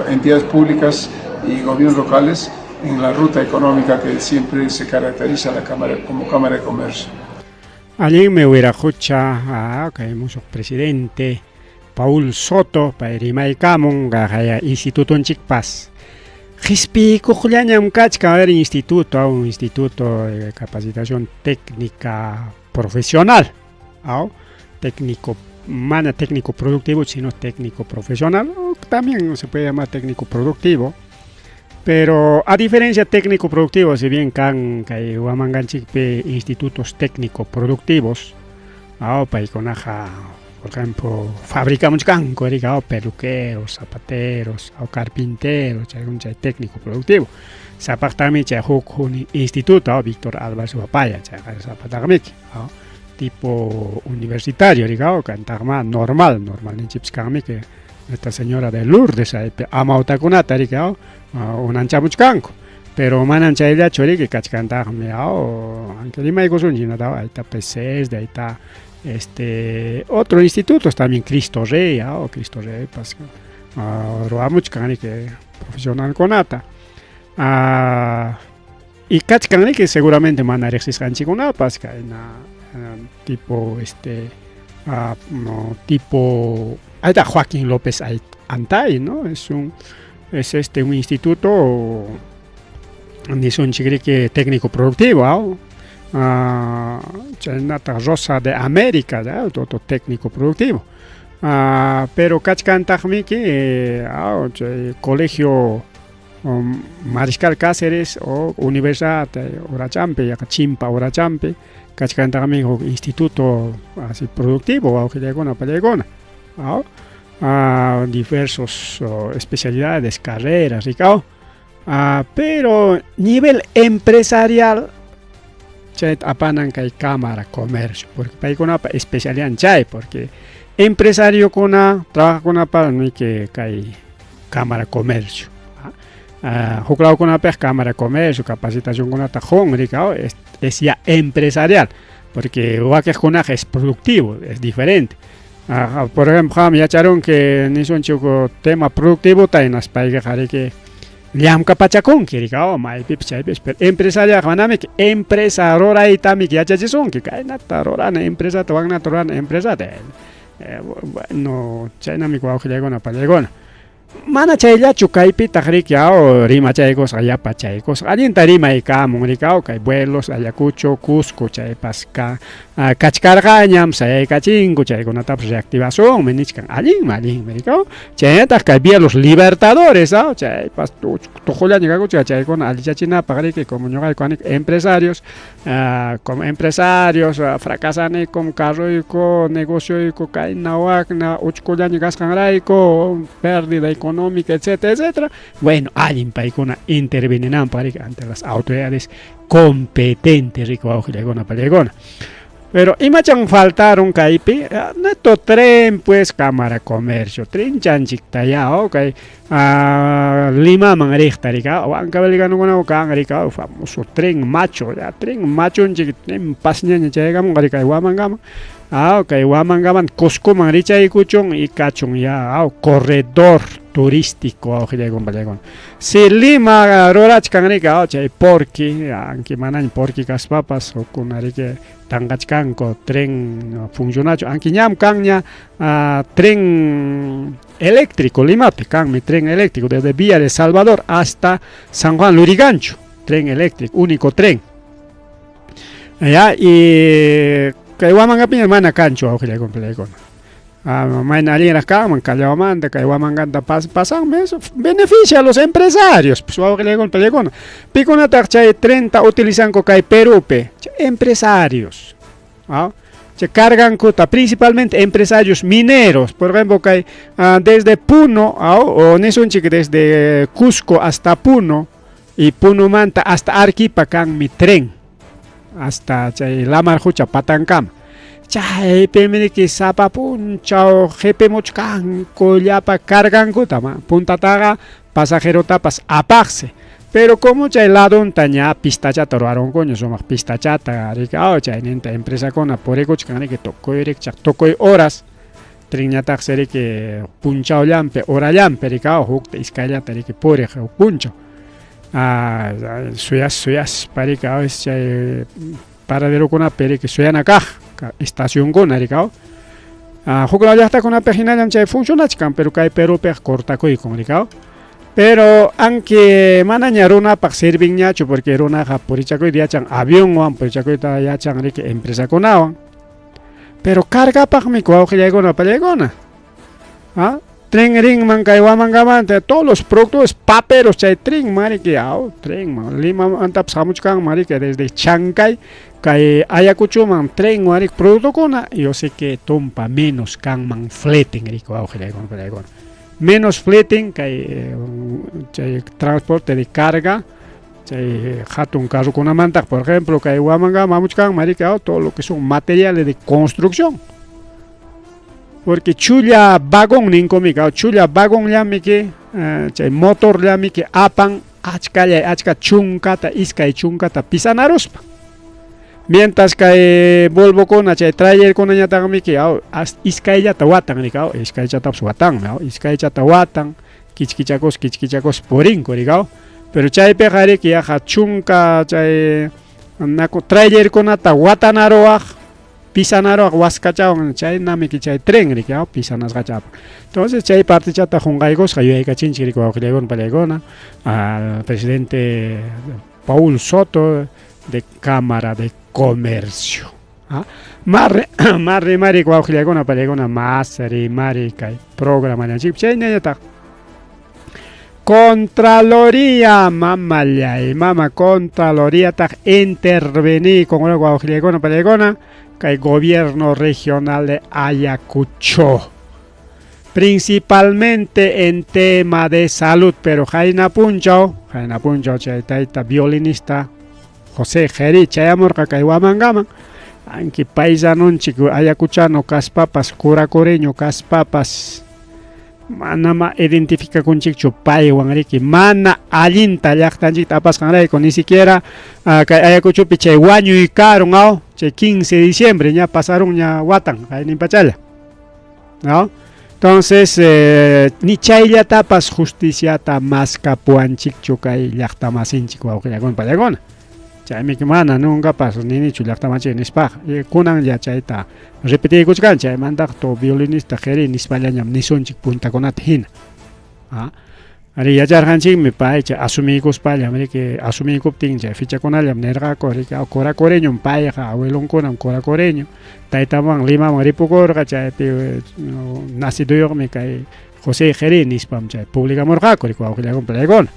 S3: entidades públicas y gobiernos locales en la ruta económica que siempre se caracteriza la Cámara como Cámara de Comercio.
S2: Allinmi wiraqucha kay musuq presidente Paul Soto pay rimaykamun qaya institutonchikpas qispiykuqllañam kachkan. A ver, instituto, un instituto de capacitación técnica profesional, técnico, mana técnico productivo, sino técnico profesional, o también se puede llamar técnico productivo. Pero a diferencia técnico productivo, si bien kan kay Huamanganchikpi institutos técnico productivos, paykunaqa, por ejemplo, fabricamuchkanku, peluqueros, zapateros, o carpinteros, chaykuna chay técnico productivo. Sapaqtami chay huk instituto, Víctor Álvarez Huapaya, chayqa sapataqmiki, tipo universitario, rika, kantaqma normal, normal ninchikpis kanmiki, Nuestra Señora de Lourdes, chaypi amawtakunata, rika, unanchamuchkanku. Pero manan chayllachu, riki, kachkantaqmi, aunque rimaykusunchik hinata, ahí está PCS, de ahí está otros institutos también, Cristo Rey, Cristo Rey, pas, ruwamuchkan, riki, profesionalkunata. Y kachkan, riki, seguramente mana riqsisqanchikkunapas, kayna, tipo, no, tipo, ahí está Joaquín López Antay, ¿no? Es un instituto, nisunchik, riki, técnico productivo, chaynata Rosa de América, ¿ya? Otro técnico productivo. Pero kachkantaqmiki, chay colegio Mariscal Cáceres o Universidad Orachampe, yaqa Chimpa Orachampe, kachkantaqmi huk instituto así productivo, wawqillaykuna pallaykuna, diversos especialidades, carreras, rikao. Pero nivel empresarial chayta apanan kay Cámara Comercio, porque paykunapa especialidad chay, porque empresariokuna trabajaqkunapa niyki kay Cámara Comercio. Huk lawkunapiq Cámara Comercio capacitacionkunata qun, rikao, es ya empresarial, porque wakiqkunaqa es productivo, es diferente. Por ejemplo, qam yacharunki nisunchik tema productivo hinaspa payqa riki llamkapachakunki, rikao, maypipas chaypipas, pero empresarialqa manamiki empresa ruraytamiki yachachisunki, kaynata rurana empresata, waknata rurana empresata. Bueno, chaynamiki wawqillaykuna pallaykuna. Mana chayllachu kaypitaq riki aw rimachaykusqa yapa chaykusqa allinta rimaykamun riki aw kay vuelos Ayacucho Cusco chaypas ka kachkarqañam sayaykachinku chaykunatapas reactivasunmi nichkan allinmi allinmi riki aw chaynataq kay vuelos Libertadores aw chaypas tuqullaña kakuchkan chaykuna allichachinapaq riki como ñuqayku aniku empresarios como empresarios fracasanikum carroyku negocioyku kayna wakna uchkullaña kasqanrayku pérdida económica etcétera etcétera bueno allin paykuna intervininanpaq riki ante las autoridades competentes riki wawqillaykuna pallaykuna pero imachan faltaron kaypi neto tren pues cámara comercio trinchanchiktayá kay Limaman riqta riki Huancavelicanukunawan kan riki famoso tren macho ya tren machunchik tren pasñaña chayakamunqa riki kay Huamangaman kay Huamangaman Cuscoman richaykuchun y kachun ya corredor turístico wawqillaykuna pallaykuna si Lima rurachkan riki chay porqui anki manaña porqui kaspapas hukkuna riki tanqachkanku tren funcionachu anki ñam kanña tren eléctrico Limapi kanmi tren eléctrico desde Villa de Salvador hasta San Juan Lurigancho tren eléctrico único tren ya y kay Huamangapiña mana kanchu wawqillaykuna pallaykuna mayna allinraq kanman Callaomanta kay Huamanganta pasanmi eso beneficia a los empresarios pues wawqillaykuna pallaykuna pikunataq chay trenta utilizanku kay Perupi chay empresarios chay cargankuta principalmente empresarios mineros por ejemplo kay desde Puno o nisunchik desde Cusco hasta Puno y Punomanta hasta Arequipa kanmi tren hasta chay lamar qucha patankama chaypimi riki sapa punchaw qipimuchkanku llapa cargankuta puntataqa pasajerotapas apaqsi pero como chay ladunta ña pistachata ruwarunkuña sumaq pistachata riki chayninta empresakuna purikuchkan riki tukuy rikchaq tukuy horas trenñataqsi riki punchawllanpi horallanpi riki hukta iskayllata riki puriq huk punchaw suyas suyaspa riki a veces chay paraderokunapi riki suyana kaq estacionkuna riki huklaw llaqtakunapi hinallam chay funcionachkan pero kay Perupiqa cortakuykun riki pero anki manaña runapaq servinñachu porque runaqa purichakuyta yachan avionwan purichakuyta yachan riki empresakunawan pero cargapaqmi wawqillaykuna pallaykuna tren rinman kay Huamangamanta todos los productos paperos chay trenman riki trenman Limamantapas hamuchkanman riki desde Chancay kay Ayacuchoman trenwan riki productokuna yo sé que tumpa menos kanman fleten riki wawqillaykuna pallaykuna menos fleten kay chay transporte de carga chay hatun carrokunamantaq por ejemplo kay Huamangaman hamuchkanman riki todo lo que son materiales de construcción porque chulla vagón ninkum chulla vagonllamiki chay motorllamiki apan achkallay achka chunkata iskay chunkata pisanaruspa mientras kay Volvokuna chay trailerkunañataqmiki iskayllata watan riki iskayllatapas watanmi iskayllata watan kichkichakus kichkichakus purinku riki pero chaypiqa riki yaqa chunka chay trailerkunata watanaruwaq pisanaruwaq waskachawan chaynamiki chay tren riki pisanasqacha apan entonces chay partichata qunqaykusqa yuyaykachinchik riki wawqillaykuna pallaykuna al presidente Paul Soto de Cámara de Comercio más rimari wawqillaykuna pallaykuna más rimari kay programallanchikpi chaynallataq Contraloría mamallay mama Contraloría taq intervenikun wawqillaykuna pallaykuna kay gobierno regional de Ayacucho principalmente en tema de salud pero qayna punchaw chay tayta violinista José Jeri chayamurqa kay Huamangaman anki paisanunchik ayacuchano kaspapas curacoreño kaspapas manama identificakunchikchu paywan riki mana allinta llaqtanchikta apasqanrayku ni siquiera kay Ayacuchopi chay wañuy karun chay 15 de diciembre ña pasarun ña watan kayninpachalla ¿no? Entonces ni chayllatapas justiciata maskapuwanchikchu kay llaqtamasinchik wawqillakuna pallakuna chaymi mana nuncapas ninichu llaqtamanchik nispaqa kunanlla chayta repetiykuchkan chaymantaq tu violinista Jeri nispallañam nisunchik puntakunata hina. Arí, yacharqanchikmi pay chay asumiykuspallam riki, asumiykuptin chay fichakunallam nirqaku riki, coracoreñom payqa, abuelonkunam coracoreño, taytaman Limaman ripukurqa chaypi nacidoyuqmi kay José Jerí nispam chay publicamurqaku riki wawqillakuna palaykuna.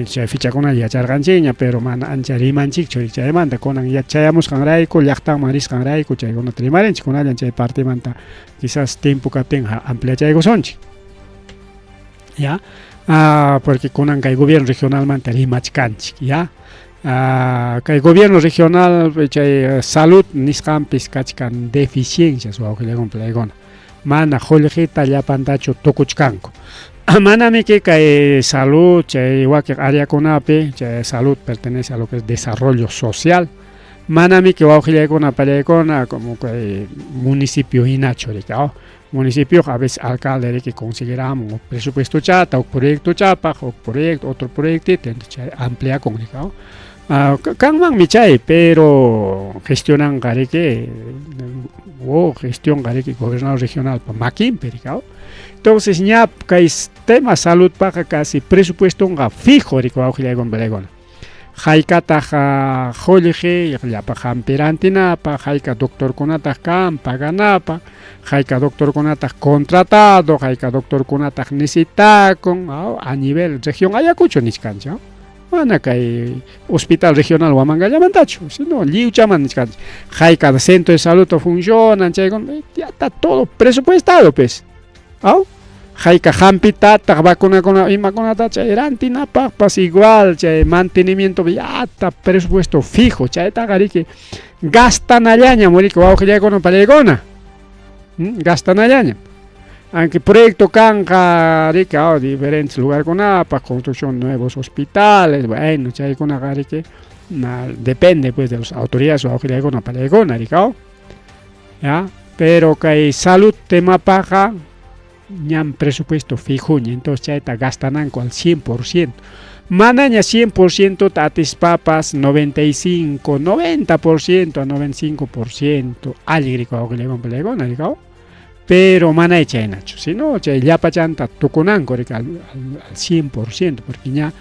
S2: Chay fichakuna yacharqanchikña, pero mana ancha rimanchikchu chaymanta, kunan chayamusqanrayku, llaqtanman risqanrayku chaykunata rimarinchik, kunallan chay partimanta quizás tiempo kaptinqa ampliachaykusunchik. Ya, porque kunan kay gobierno regionalmanta rimachkanchik, ya. Kay gobierno regional chay salud nisqanpis kachkan deficiencias wawqillakuna palaykuna. Mana qullqita llapantachu tukuchkanku. Manamiki kay salud chay wakin áreakunapi, chay salud pertenece a lo que es desarrollo social, manamiki wawqillaykuna palaykuna como kay municipio hinachu riki, municipioqa a veces alcalde riki conseguiramun huk presupuestochata, huk proyectochapaq, huk proyecto, otro proyectito, entonces chay ampliakun riki, kanmanmi chay, pero gestionanqa riki, o gestionqa riki gobernador regionalpa makinpi riki. Entonces ña kay tema saludpaqa casi presupuestonqa fijo riki wawqillaykuna palaykuna. Haykataq qullqi llapa hampi rantinapaq, hayka doctorkunataq kan paganapaq, hayka doctorkunataq contratado, hayka doctorkunataq necesitakun a nivel región Ayacucho nichkanchik. Mana kay hospital regional Huamangallamantachu, sino lliwchaman nichkanchik. Hayka centro de salud funcionan, chaykuna, ya está todo presupuestado pues. Hayka hampitataq vacunakuna imakunata chay rantinapaqpas igual, chay mantenimiento ya está presupuesto fijo, chaytaqa riki gastanallañam riki wawqillaykuna palaykuna. Gastanallañam. Aunque proyecto kanqa riki diferentes lugarkunapaq, construcción de nuevos hospitales, bueno, chaykunaqa riki depende pues de las autoridades wawqillaykuna palaykuna riki, ya, pero kay salud temapaqqa ñam presupuesto fijoña, entonces chayta gastananku al 100%. Manaña 100% atispapas 95, 90% a 95% allin riki wawqillaykuna palaykuna riki, pero mana chaynachu, sino chay llapachanta tukunanku riki al 100%, porque ña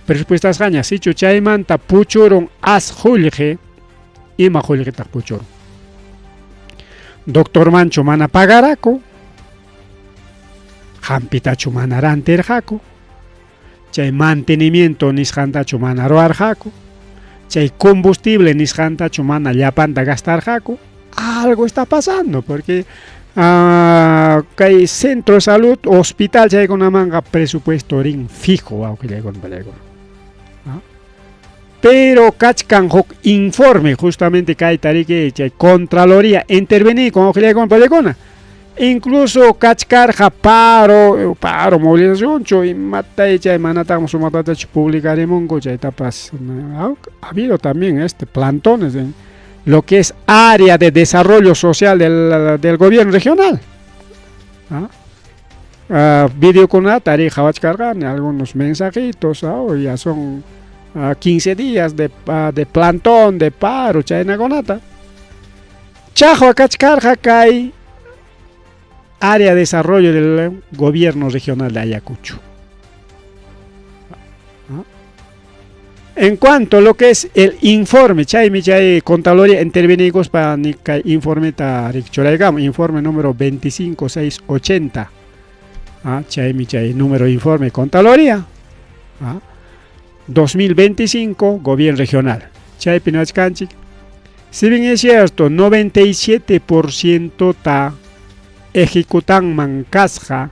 S2: presupuestasqaña, sichu chaymanta puchurun as qullqi, ima qullqitaq puchurun? Doctor manchu mana pagaraku, hampitachu mana rantirqaku, chay mantenimiento nisqantachu mana ruwarqaku, chay combustible nisqantachu mana llapanta gastarqaku, algo está pasando, porque kay centro de salud, hospital chaykunamanqa presupuesto rin fijo wawqillaykuna palaykuna. Pero kachkan huk informe justamente kayta riki chay Contraloría intervenir con wawqillaykuna palaykuna. Incluso kachkarqa paro, paro movilización chu imatay chay manataqmi sumatatachu publicarimunku chaytapas. Ha habido también plantones en lo que es área de desarrollo social del gobierno regional. Videokunata ari qhawachkarqani algunos mensajitos, ya son 15 días de plantón, de paro, chaynakunata. Chaqwa kachkarqa kay área de desarrollo del gobierno regional de Ayacucho. En cuanto a lo que es el informe, chaymi chay Contraloría intervenikuspa kay informeta churaykam, informe número 25680. Chaymi chay número de informe Contraloría. 2025, gobierno regional. Chaypi niwachkanchik. Si bien es cierto, 97% ta ejecutanman kasqa,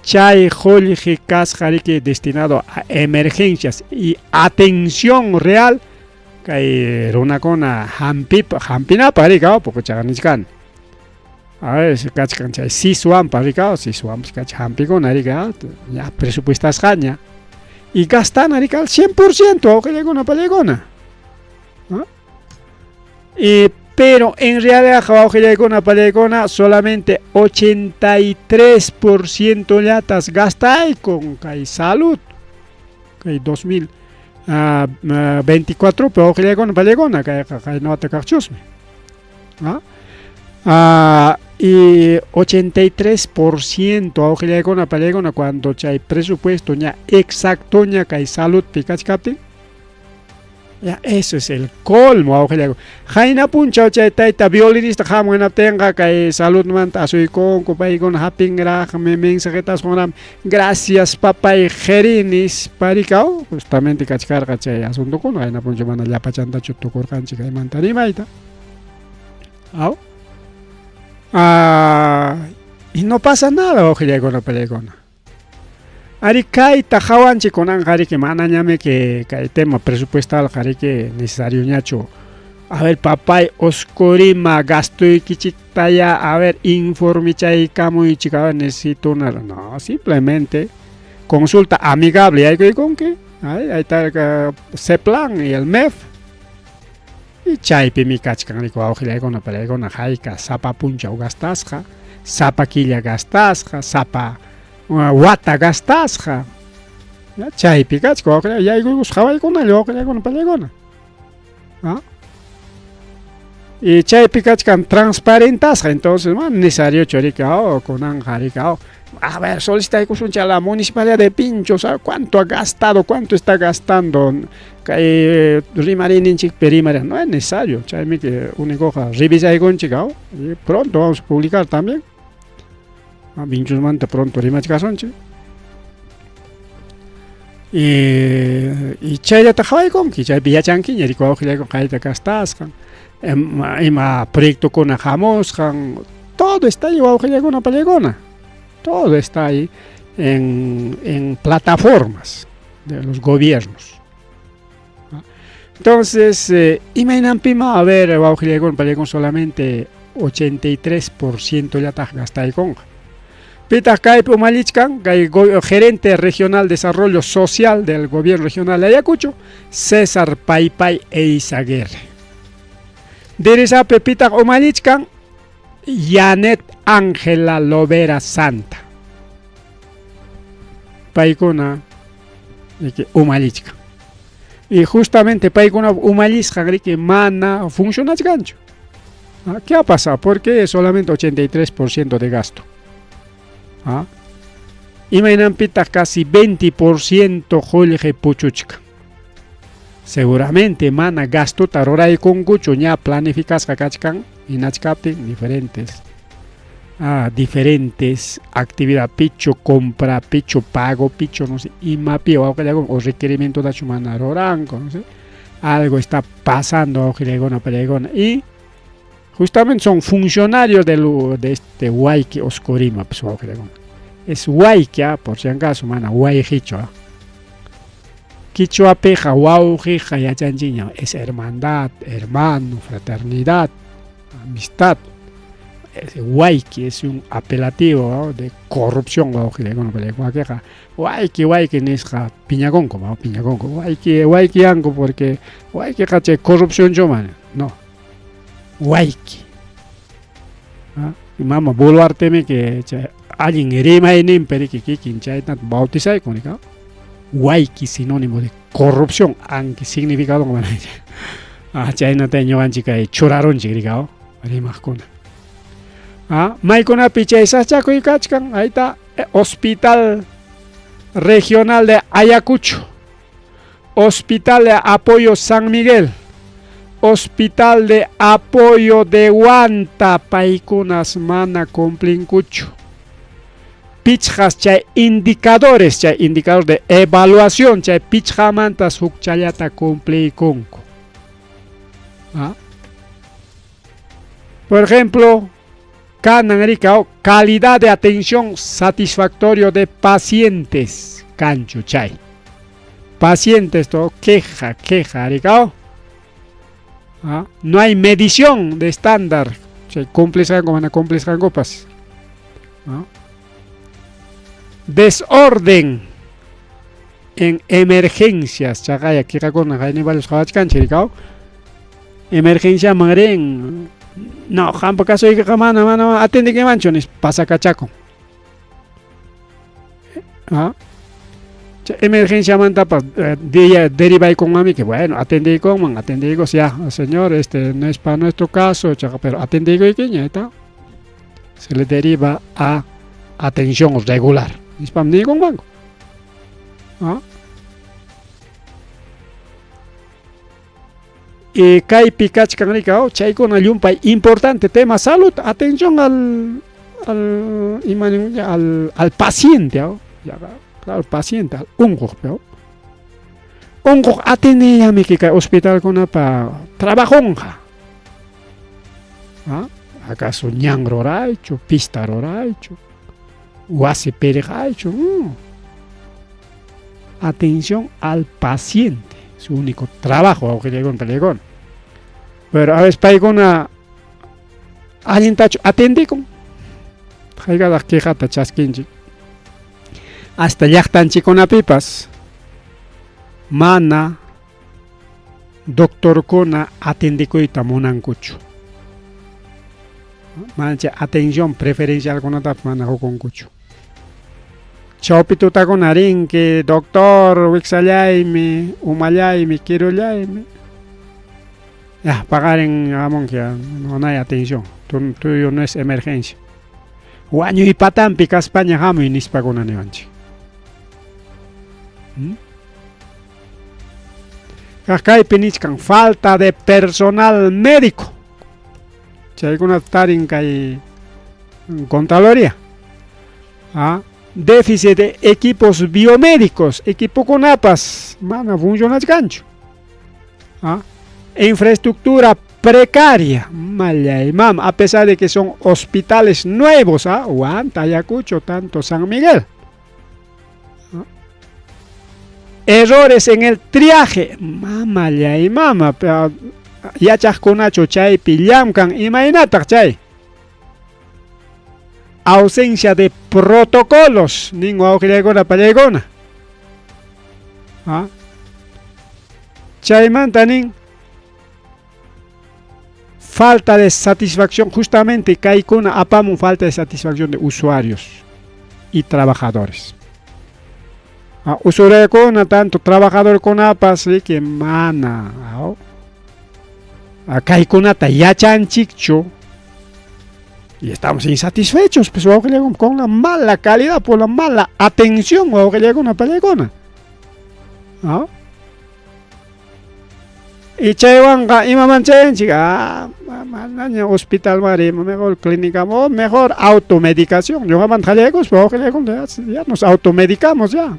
S2: chay qullqi kasqa riki destinado a emergencias y atención real kay runakuna hampinapaq riki, porque chaqa nichkani. A ver, kachkan chay siswanpa riki, siswanpas kachan hampikuna riki, ya presupuestasqaña. Y gastana riki al 100% wawqillaykuna palaykuna. Y pero en realidad wawqillaykuna palaykuna solamente 83% llatas gastaykun kay salud kay 2024 pero wawqillaykuna palaykuna kayqa kay nawata kaqchusmi. Y 83% awqillaykuna pallaykuna cuando chay presupuesto ña exactoña kay saludpi kachkaptin. Ya, eso es el colmo, awqillaykuna. Qayna punchaw chay tayta violinista hamun hinaptinqa kay saludmanta asuykunku paykuna hapinraqmi mensajeta asqunraqmi gracias papay Gerinis parikaw justamente kachkarqa chay asuntokuna qayna punchaw mana llapachantachu tukurqanchik kaymanta rimayta. Aw? Ah, y no pasa nada, wawqillaykuna pallaykuna. Ari kayta qawanchik kunanqa riki manañami que kay tema presupuestalqa riki necesarioñachu. A ver, papay, Oscorima gastoykichiktaya, a ver, informichaykamuychik, a ver, necesito una... No, simplemente consulta amigable yaykuykunki. Ahí, ahí está el CEPLAN y el MEF. Y chaypimi kachkan riki wawqillaykuna pallaykuna hayka sapa punchaw gastasqa, sapa killa gastasqa, sapa wata gastasqa. Chaypi kachkan wawqillay yaykuykus qhawaykunalla wawqillaykuna pallaykuna. ¿Ah? Y chaypi kachkan transparentasqa, entonces mana necesariochu riki oh, kunanqa riki oh, a ver, solicitaykusunchik a la municipalidad de Vinchos, ¿cuánto ha gastado? ¿Cuánto está gastando? Kay rimariyninchikpi rimari, no es necesario, chaymi que únicoqa revisaykunchik, oh, y pronto vamos a publicar también. Vinchosmanta pronto rimachkasunchik. Y chayllata qhawaykunki, chaypi yachankiña riki wawqillaykuna qayta gastasqan, ima proyectokuna hamusqan, todo está ahí wawqillaykuna pallaykuna, todo está ahí en plataformas de los gobiernos. Entonces, imaynanpima, a ver, wawqillaykuna pallaykuna solamente 83% llataq gastaykunqa. Pitaq kaypi umallichkan, kay gerente regional de desarrollo social del gobierno regional de Ayacucho, César Paypay Eizaguirre. Dirisapi pitaq umallichkan, Yanet Ángela Lovera Santa. Paykuna umallichkan. Y justamente paykuna umallisqan riki mana funcionachkanchu. ¿Qué ha pasado? ¿Por qué solamente 83% de gasto? ¿Ah? Imaynanpitaq casi 20% qullqi puchuchkan. Seguramente mana gastota ruraykunkuchu ña planificasqa kachkan hinachkaptin diferentes actividad pichu compra, pichu pago, pichu no sé, imapi wawqillaykuna o requerimientotachu mana ruranku, no sé. Algo está pasando wawqillaykuna pallaykuna y justamente son funcionarios de este Huayqui Oscorima, pues wawqillaykuna. Es Huayqui, por si acaso, mana Huayqichu. Quichuapiqa wawqiqa yachanchikña es hermandad, hermano, fraternidad, amistad. Huayqui es un apelativo, ¿no?, de corrupción wawqillaykuna pallaykuna. Huayqui, huayqui nisqa piñakunku, ¿no? Piñakunku, huayqui, huayquiyanku porque huayquiqa chay corrupción man, no. Huayqui. ¿Ah? Mama Boluartemi que chay allin rimayninpi riki kikin chayta bautizaykun rika. Huayqui sinónimo de corrupción, aunque significado mana chaynata ñuqanchik kay churarunchik rika rimaqkuna. Maykunapi chay sachakuy kachkan, ahí está Hospital Regional de Ayacucho, Hospital de Apoyo San Miguel, Hospital de Apoyo de Huanta, paykunas mana cumplinkuchu. Pichqas chay indicadores, chay indicador de evaluación, chay pichqamantas hukchallata cumpliykunku. ¿Ah? Por ejemplo, kanan rika calidad de atención satisfactorio de pacientes, kanchu chay. Pacientes, todo queja, queja, rika. ¿Ah? No hay medición de estándar. Chay cumplisqanku mana cumplisqankupas. ¿Ah? Desorden en emergencias, chaqaya kiqakuna qaynipalos qhawachkanchik rika. Emergenciaman rin, no, qampa casoykiqa mana mana atendinkimanchu nispa pasakachakun. ¿Ah? Emergenciamantapas derivaykunmanmi que bueno, atendiykunman, atendiykus ya, señor, este no es para nuestro caso, chaqa, pero atendiykuykiña, está. Se le deriva a atención regular. Nispam niykunmanku. ¿Ah? Y kaypi kachkan rika, oh, chaykuna llumpay importante tema salud, atención al al al, al paciente, oh. Ya, claro, paciente, al unquq, oh. Unquq atendeyami kay hospitalkunapa trabajonqa. ¿Ah? Acaso ñan ruraychu, pista ruraychu, wasi pirqaychu. Atención al paciente, su único trabajo, wawqillaykuna panillaykuna. Pero a veces paykuna allintachu atendikun. Haykataq quejata chaskinchik. Hasta llaqtanchikkunapipas mana doctorkuna atendikuyta munankuchu. Mana chay atención preferencialkunatapas mana qukunkuchu. Chawpi tutakuna rinki, doctor, wiksallaymi, umallaymi, kirullaymi. Ya, paqarin hamunki, no hay atención, tuyo no es emergencia. Wañuy patampi kaspaña hamuy nispakuna niwanchik. ¿Mm? Kaypi nichkan falta de personal médico. Chaykunata tarin kay Contraloría. ¿Ah? Déficit de equipos biomédicos, equipokunapas mana funcionachkanchu. ¿Ah? Infraestructura precaria, mama, a pesar de que son hospitales nuevos, ¿ah? Huanta, Ayacucho, tanto San Miguel. ¿Ah? Errores en el triaje, mama mama, yachaqkunachu chaypi llamkan imaynataq chay. Ausencia de protocolos, nin wawqillaykuna pallaykuna. ¿Ah? Chaymanta nin falta de satisfacción, justamente kaykuna apamun falta de satisfacción de usuarios y trabajadores. Ah, usuariokuna tanto trabajadorkunapas riki mana kaykunata yachanchikchu y estamos insatisfechos pues con la mala calidad, por la mala atención wawqillaykuna pallaykuna. ¿No? Y chaywanqa imaman chayanchik ah, manaña hospital mari, mejor clínica, o mejor automedicación. Ñuqamanta qallaykuspa wawqillaykuna ya nos automedicamos ya.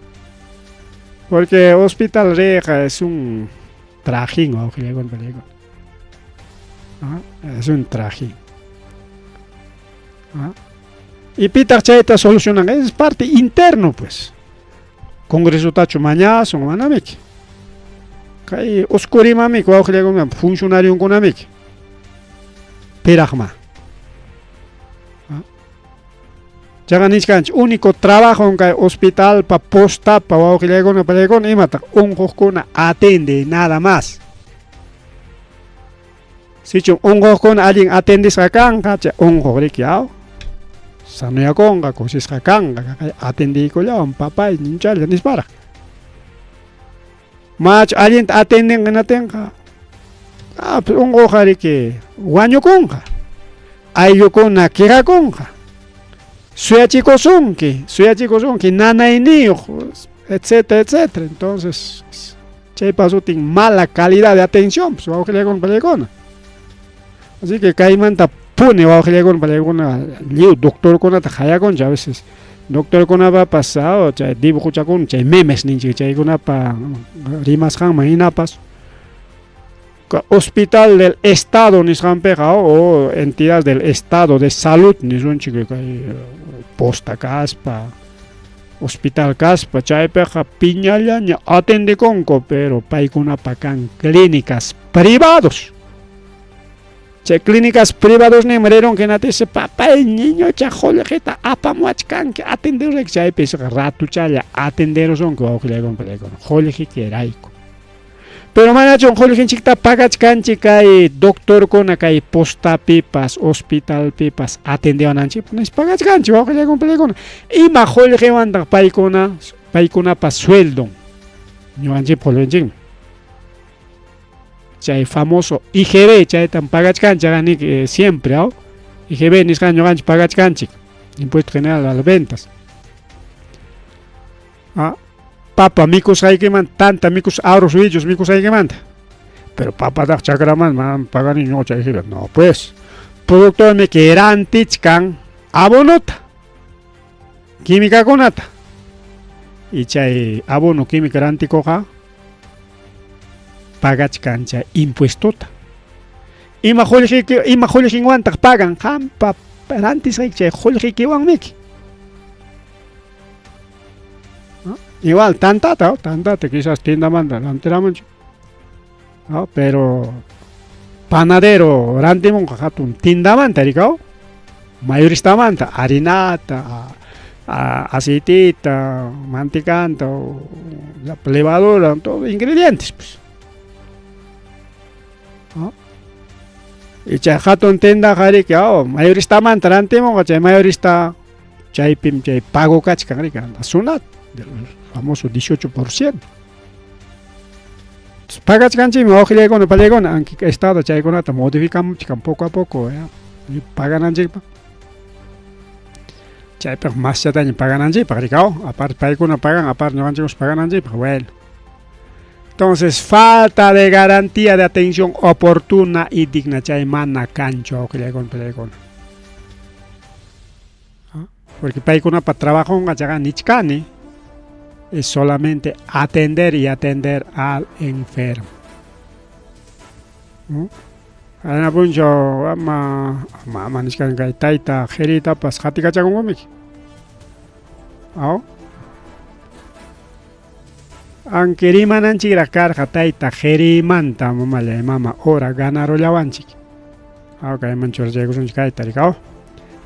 S2: Porque hospital riyqa es un trajín wawqillaykuna pallaykuna. ¿Ah? Es un trajín. ¿Ah? Y pitaq chayta solucionan, es parte interno pues. Congresotachu mañasun manamiki. Kay uskurimamiki wawqillaykuna funcionarionkunamiki. Piraqma. Chaqa nichkanchik único trabajo kay hospitalpa postapa wawqillaykuna pallaykuna imataq unquqkuna atende nada más. Sichum unquqkuna allin atendisqa kanqa chay unquq riki aw sanoyakunqa kusisqa kanqa atendiykullawan papay ñinchalla nisparaq. Machu allinta atendinqa hinatinqa ah, pues unquqqa riki wañukunqa ayllukuna quejakunqa suyachikusunki suyachikusunki nanayniyuq etcétera, etcétera. Entonces chaypa sutin mala calidad de atención pues wawqillaykuna pallaykuna. Así que kaymanta puni wawqillaykuna pallaykuna lliw doctorkunata qayakunchik a veces doctorkunapapas chay dibujochakuna chay memes ninchik chaykunapa rimasqanman hinapas hospital del estado nisqanpiqa o entidad del estado de salud nisunchik kay posta kaspa hospital kaspa chaypiqa piñallaña atendekunku pero paykunapa kan clínicas privados. Chay clínicas privados ninmi rirunki hinatisi papay ñiñucha qullqita apamuwachkanki atenderurayki chaypis ratuchalla atenderusunki wawqillaykuna pallaykuna qullqikirayku. Pero manachum qullqinchikta pagachkanchik kay doctorkuna kay postapipas hospitalpipas atendewananchikpaq nispa pagachkanchik wawqillaykuna pallaykuna. Ima qullqiwantaq paykuna paykunapa sueldon ñuqanchikpa qullqinchikmi. Chay famoso IGB chaytam pagachkanchik niki siempre aw IGV nisqan ñuqanchik pagachkanchik, impuesto general a las ventas. Ah, papa mikusqaykimanta, tanta mikus, arroz willos mikusqaykimanta. Pero papataq chakramanta manam pagani ñuqa chay IGV. No pues, productormi que rantichkan abonota, químicakunata. Y chay abono química rantikuqqa pagachkan chay impuestota. Ima qullqiki ima qullqinwantaq pagan qampa rantisqayki chay qullqikiwanmiki. Igual tantata, tantata quizás tiendamanta rantiramunchik. ¿No? Pero panadero rantimunqa hatun tiendamanta rikaw, mayoristamanta harinata, aceitita, manticanta, la levadura, todo ingredientes pues. ¿No? Y chay hatun tiendaqa riki, oh, mayoristamanta rantimunqa chay mayorista chaypim chay pago kachkan riki, la SUNAT, del famoso 18%. Pagachkanchikmi wawqillaykuna pallaykuna, aunque Estado chaykunata modificamuchkan poco a poco, ya, pagananchikpaq. Chaypaq maschataña pagananchikpaq rikaw, aparte paykuna pagan, aparte ñuqanchikpas pagananchikpaq, bueno. Entonces, falta de garantía de atención oportuna y digna, chay mana kanchu wawqillaykuna pallaykuna. Porque paykunapa trabajonqa chaqa nichkani es solamente atender y atender al enfermo. ¿No? Ana punchaw ama ama nichkani kay tayta qiriytapas qatikachakunkumiki. Aw. Aunque rimananchikraq karqa tayta qiriymanta mamallay mama hora ganarullawanchik. Aw kayman churachaykusunchik kayta rikaw.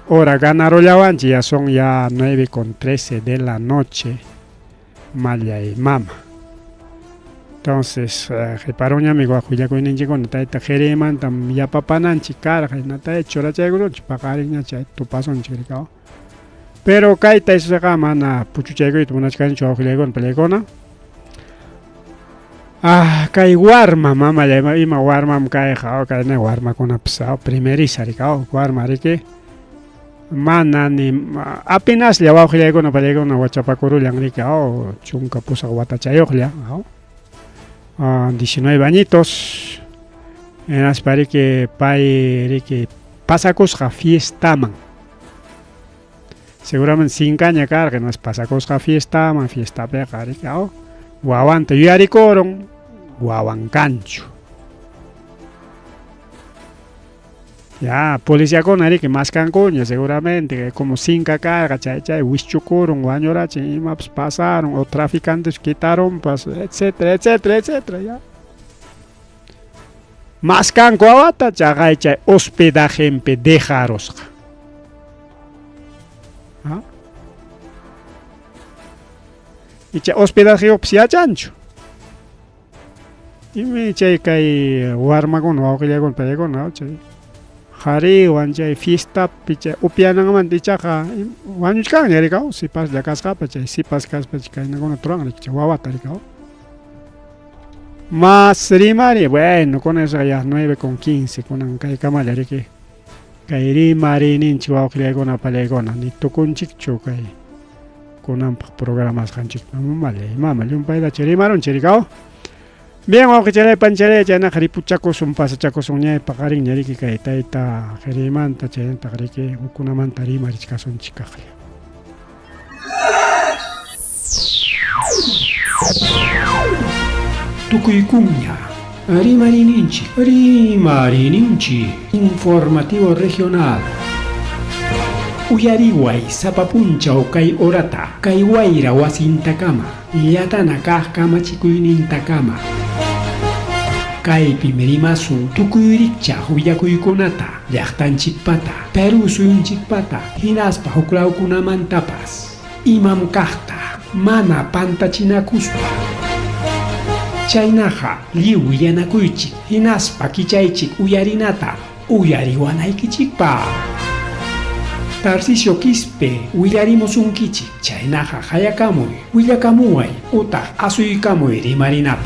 S2: Hora ganarullawanchik ya son ya 9:13 de la noche. Mallay mama. Entonces, qiparunñami wak willakuyninchikkuna tayta qiriymantam yapapananchik karqa hinataya churachaykusunchik paqarinña chay tupasunchik rikaw. Pero kayta isuqa mana puchuchaykuyta munachkanichu wawqillaykuna pallaykuna. Ah, kay warma mamallay ima warmam kayqa kayna warmakunapas primerisa rikaw warma riki mana ni apenaslla wawqillaykuna pallaykuna wachapakurullan riki 18 watachayuqlla 19 añitos hinaspa riki pay riki pasakusqa fiestaman. Seguramente sinkaña karqa hinaspa pasakusqa fiestaman, fiestapiqa riki wawanta yuyarikurun, wawan kanchu. Ya, policiakuna riki maskankuña seguramente, como sinka karqa chay chay wischukurun, wañurachin, imapas pasaron o traficantes quitarunpas, etcétera, etcétera, etcétera, ya. Maskanku wawata chaqay chay hospedajenpi dejarusqa. ¿Ah? Y chay hospedajeyuqpas yachanchu. Imi chay kay warmakuna wawqillaykuna paykuna chay qhariwan chay fiestapi chay upyananmanta ichaqa wañuchkanña rikaw sipaslla kasqapas chay sipas kaspa kaynakuna turan riki chay wawata rikaw. Más rimari, bueno, con eso ya 9:15 kunan kaykamalla riki. Kay rimariyninchik wawqillaykuna pallaykuna ni tukunchikchu kay kunanpaq programasqanchikta mamallay mama llumpaytachu rimarunchik rikaw. Bien wawqichalay panchalay chaynaqa ripuchakusun pasachakusun ñay paqarinña riki kay tayta qiraymanta chaynataq riki hukkunamanta rimarichkasunchik kaqlla.
S1: Tukuykunña rimariyninchik rimariyninchik informativo regional. Uyariway sapa punchaw kay horata, kay wayra wasintakama, llatana kaq kamachikuynintakama. Kaypim rimasun tukuy rikchaq willakuykunata, llaqtanchikpata, Perú suyunchikpata, hinaspa huklawkunamantapas. Imam kaqta, mana pantachinakuspa. Chaynaqa lliw willanakuychik, hinaspa kichaychik uyarinata, uyariwanaykichikpaq. Tarcisio Quispe willarimusunkichik, chaynaqa qayakamuy, willakamuway utaq asuykamuy rimarinapaq.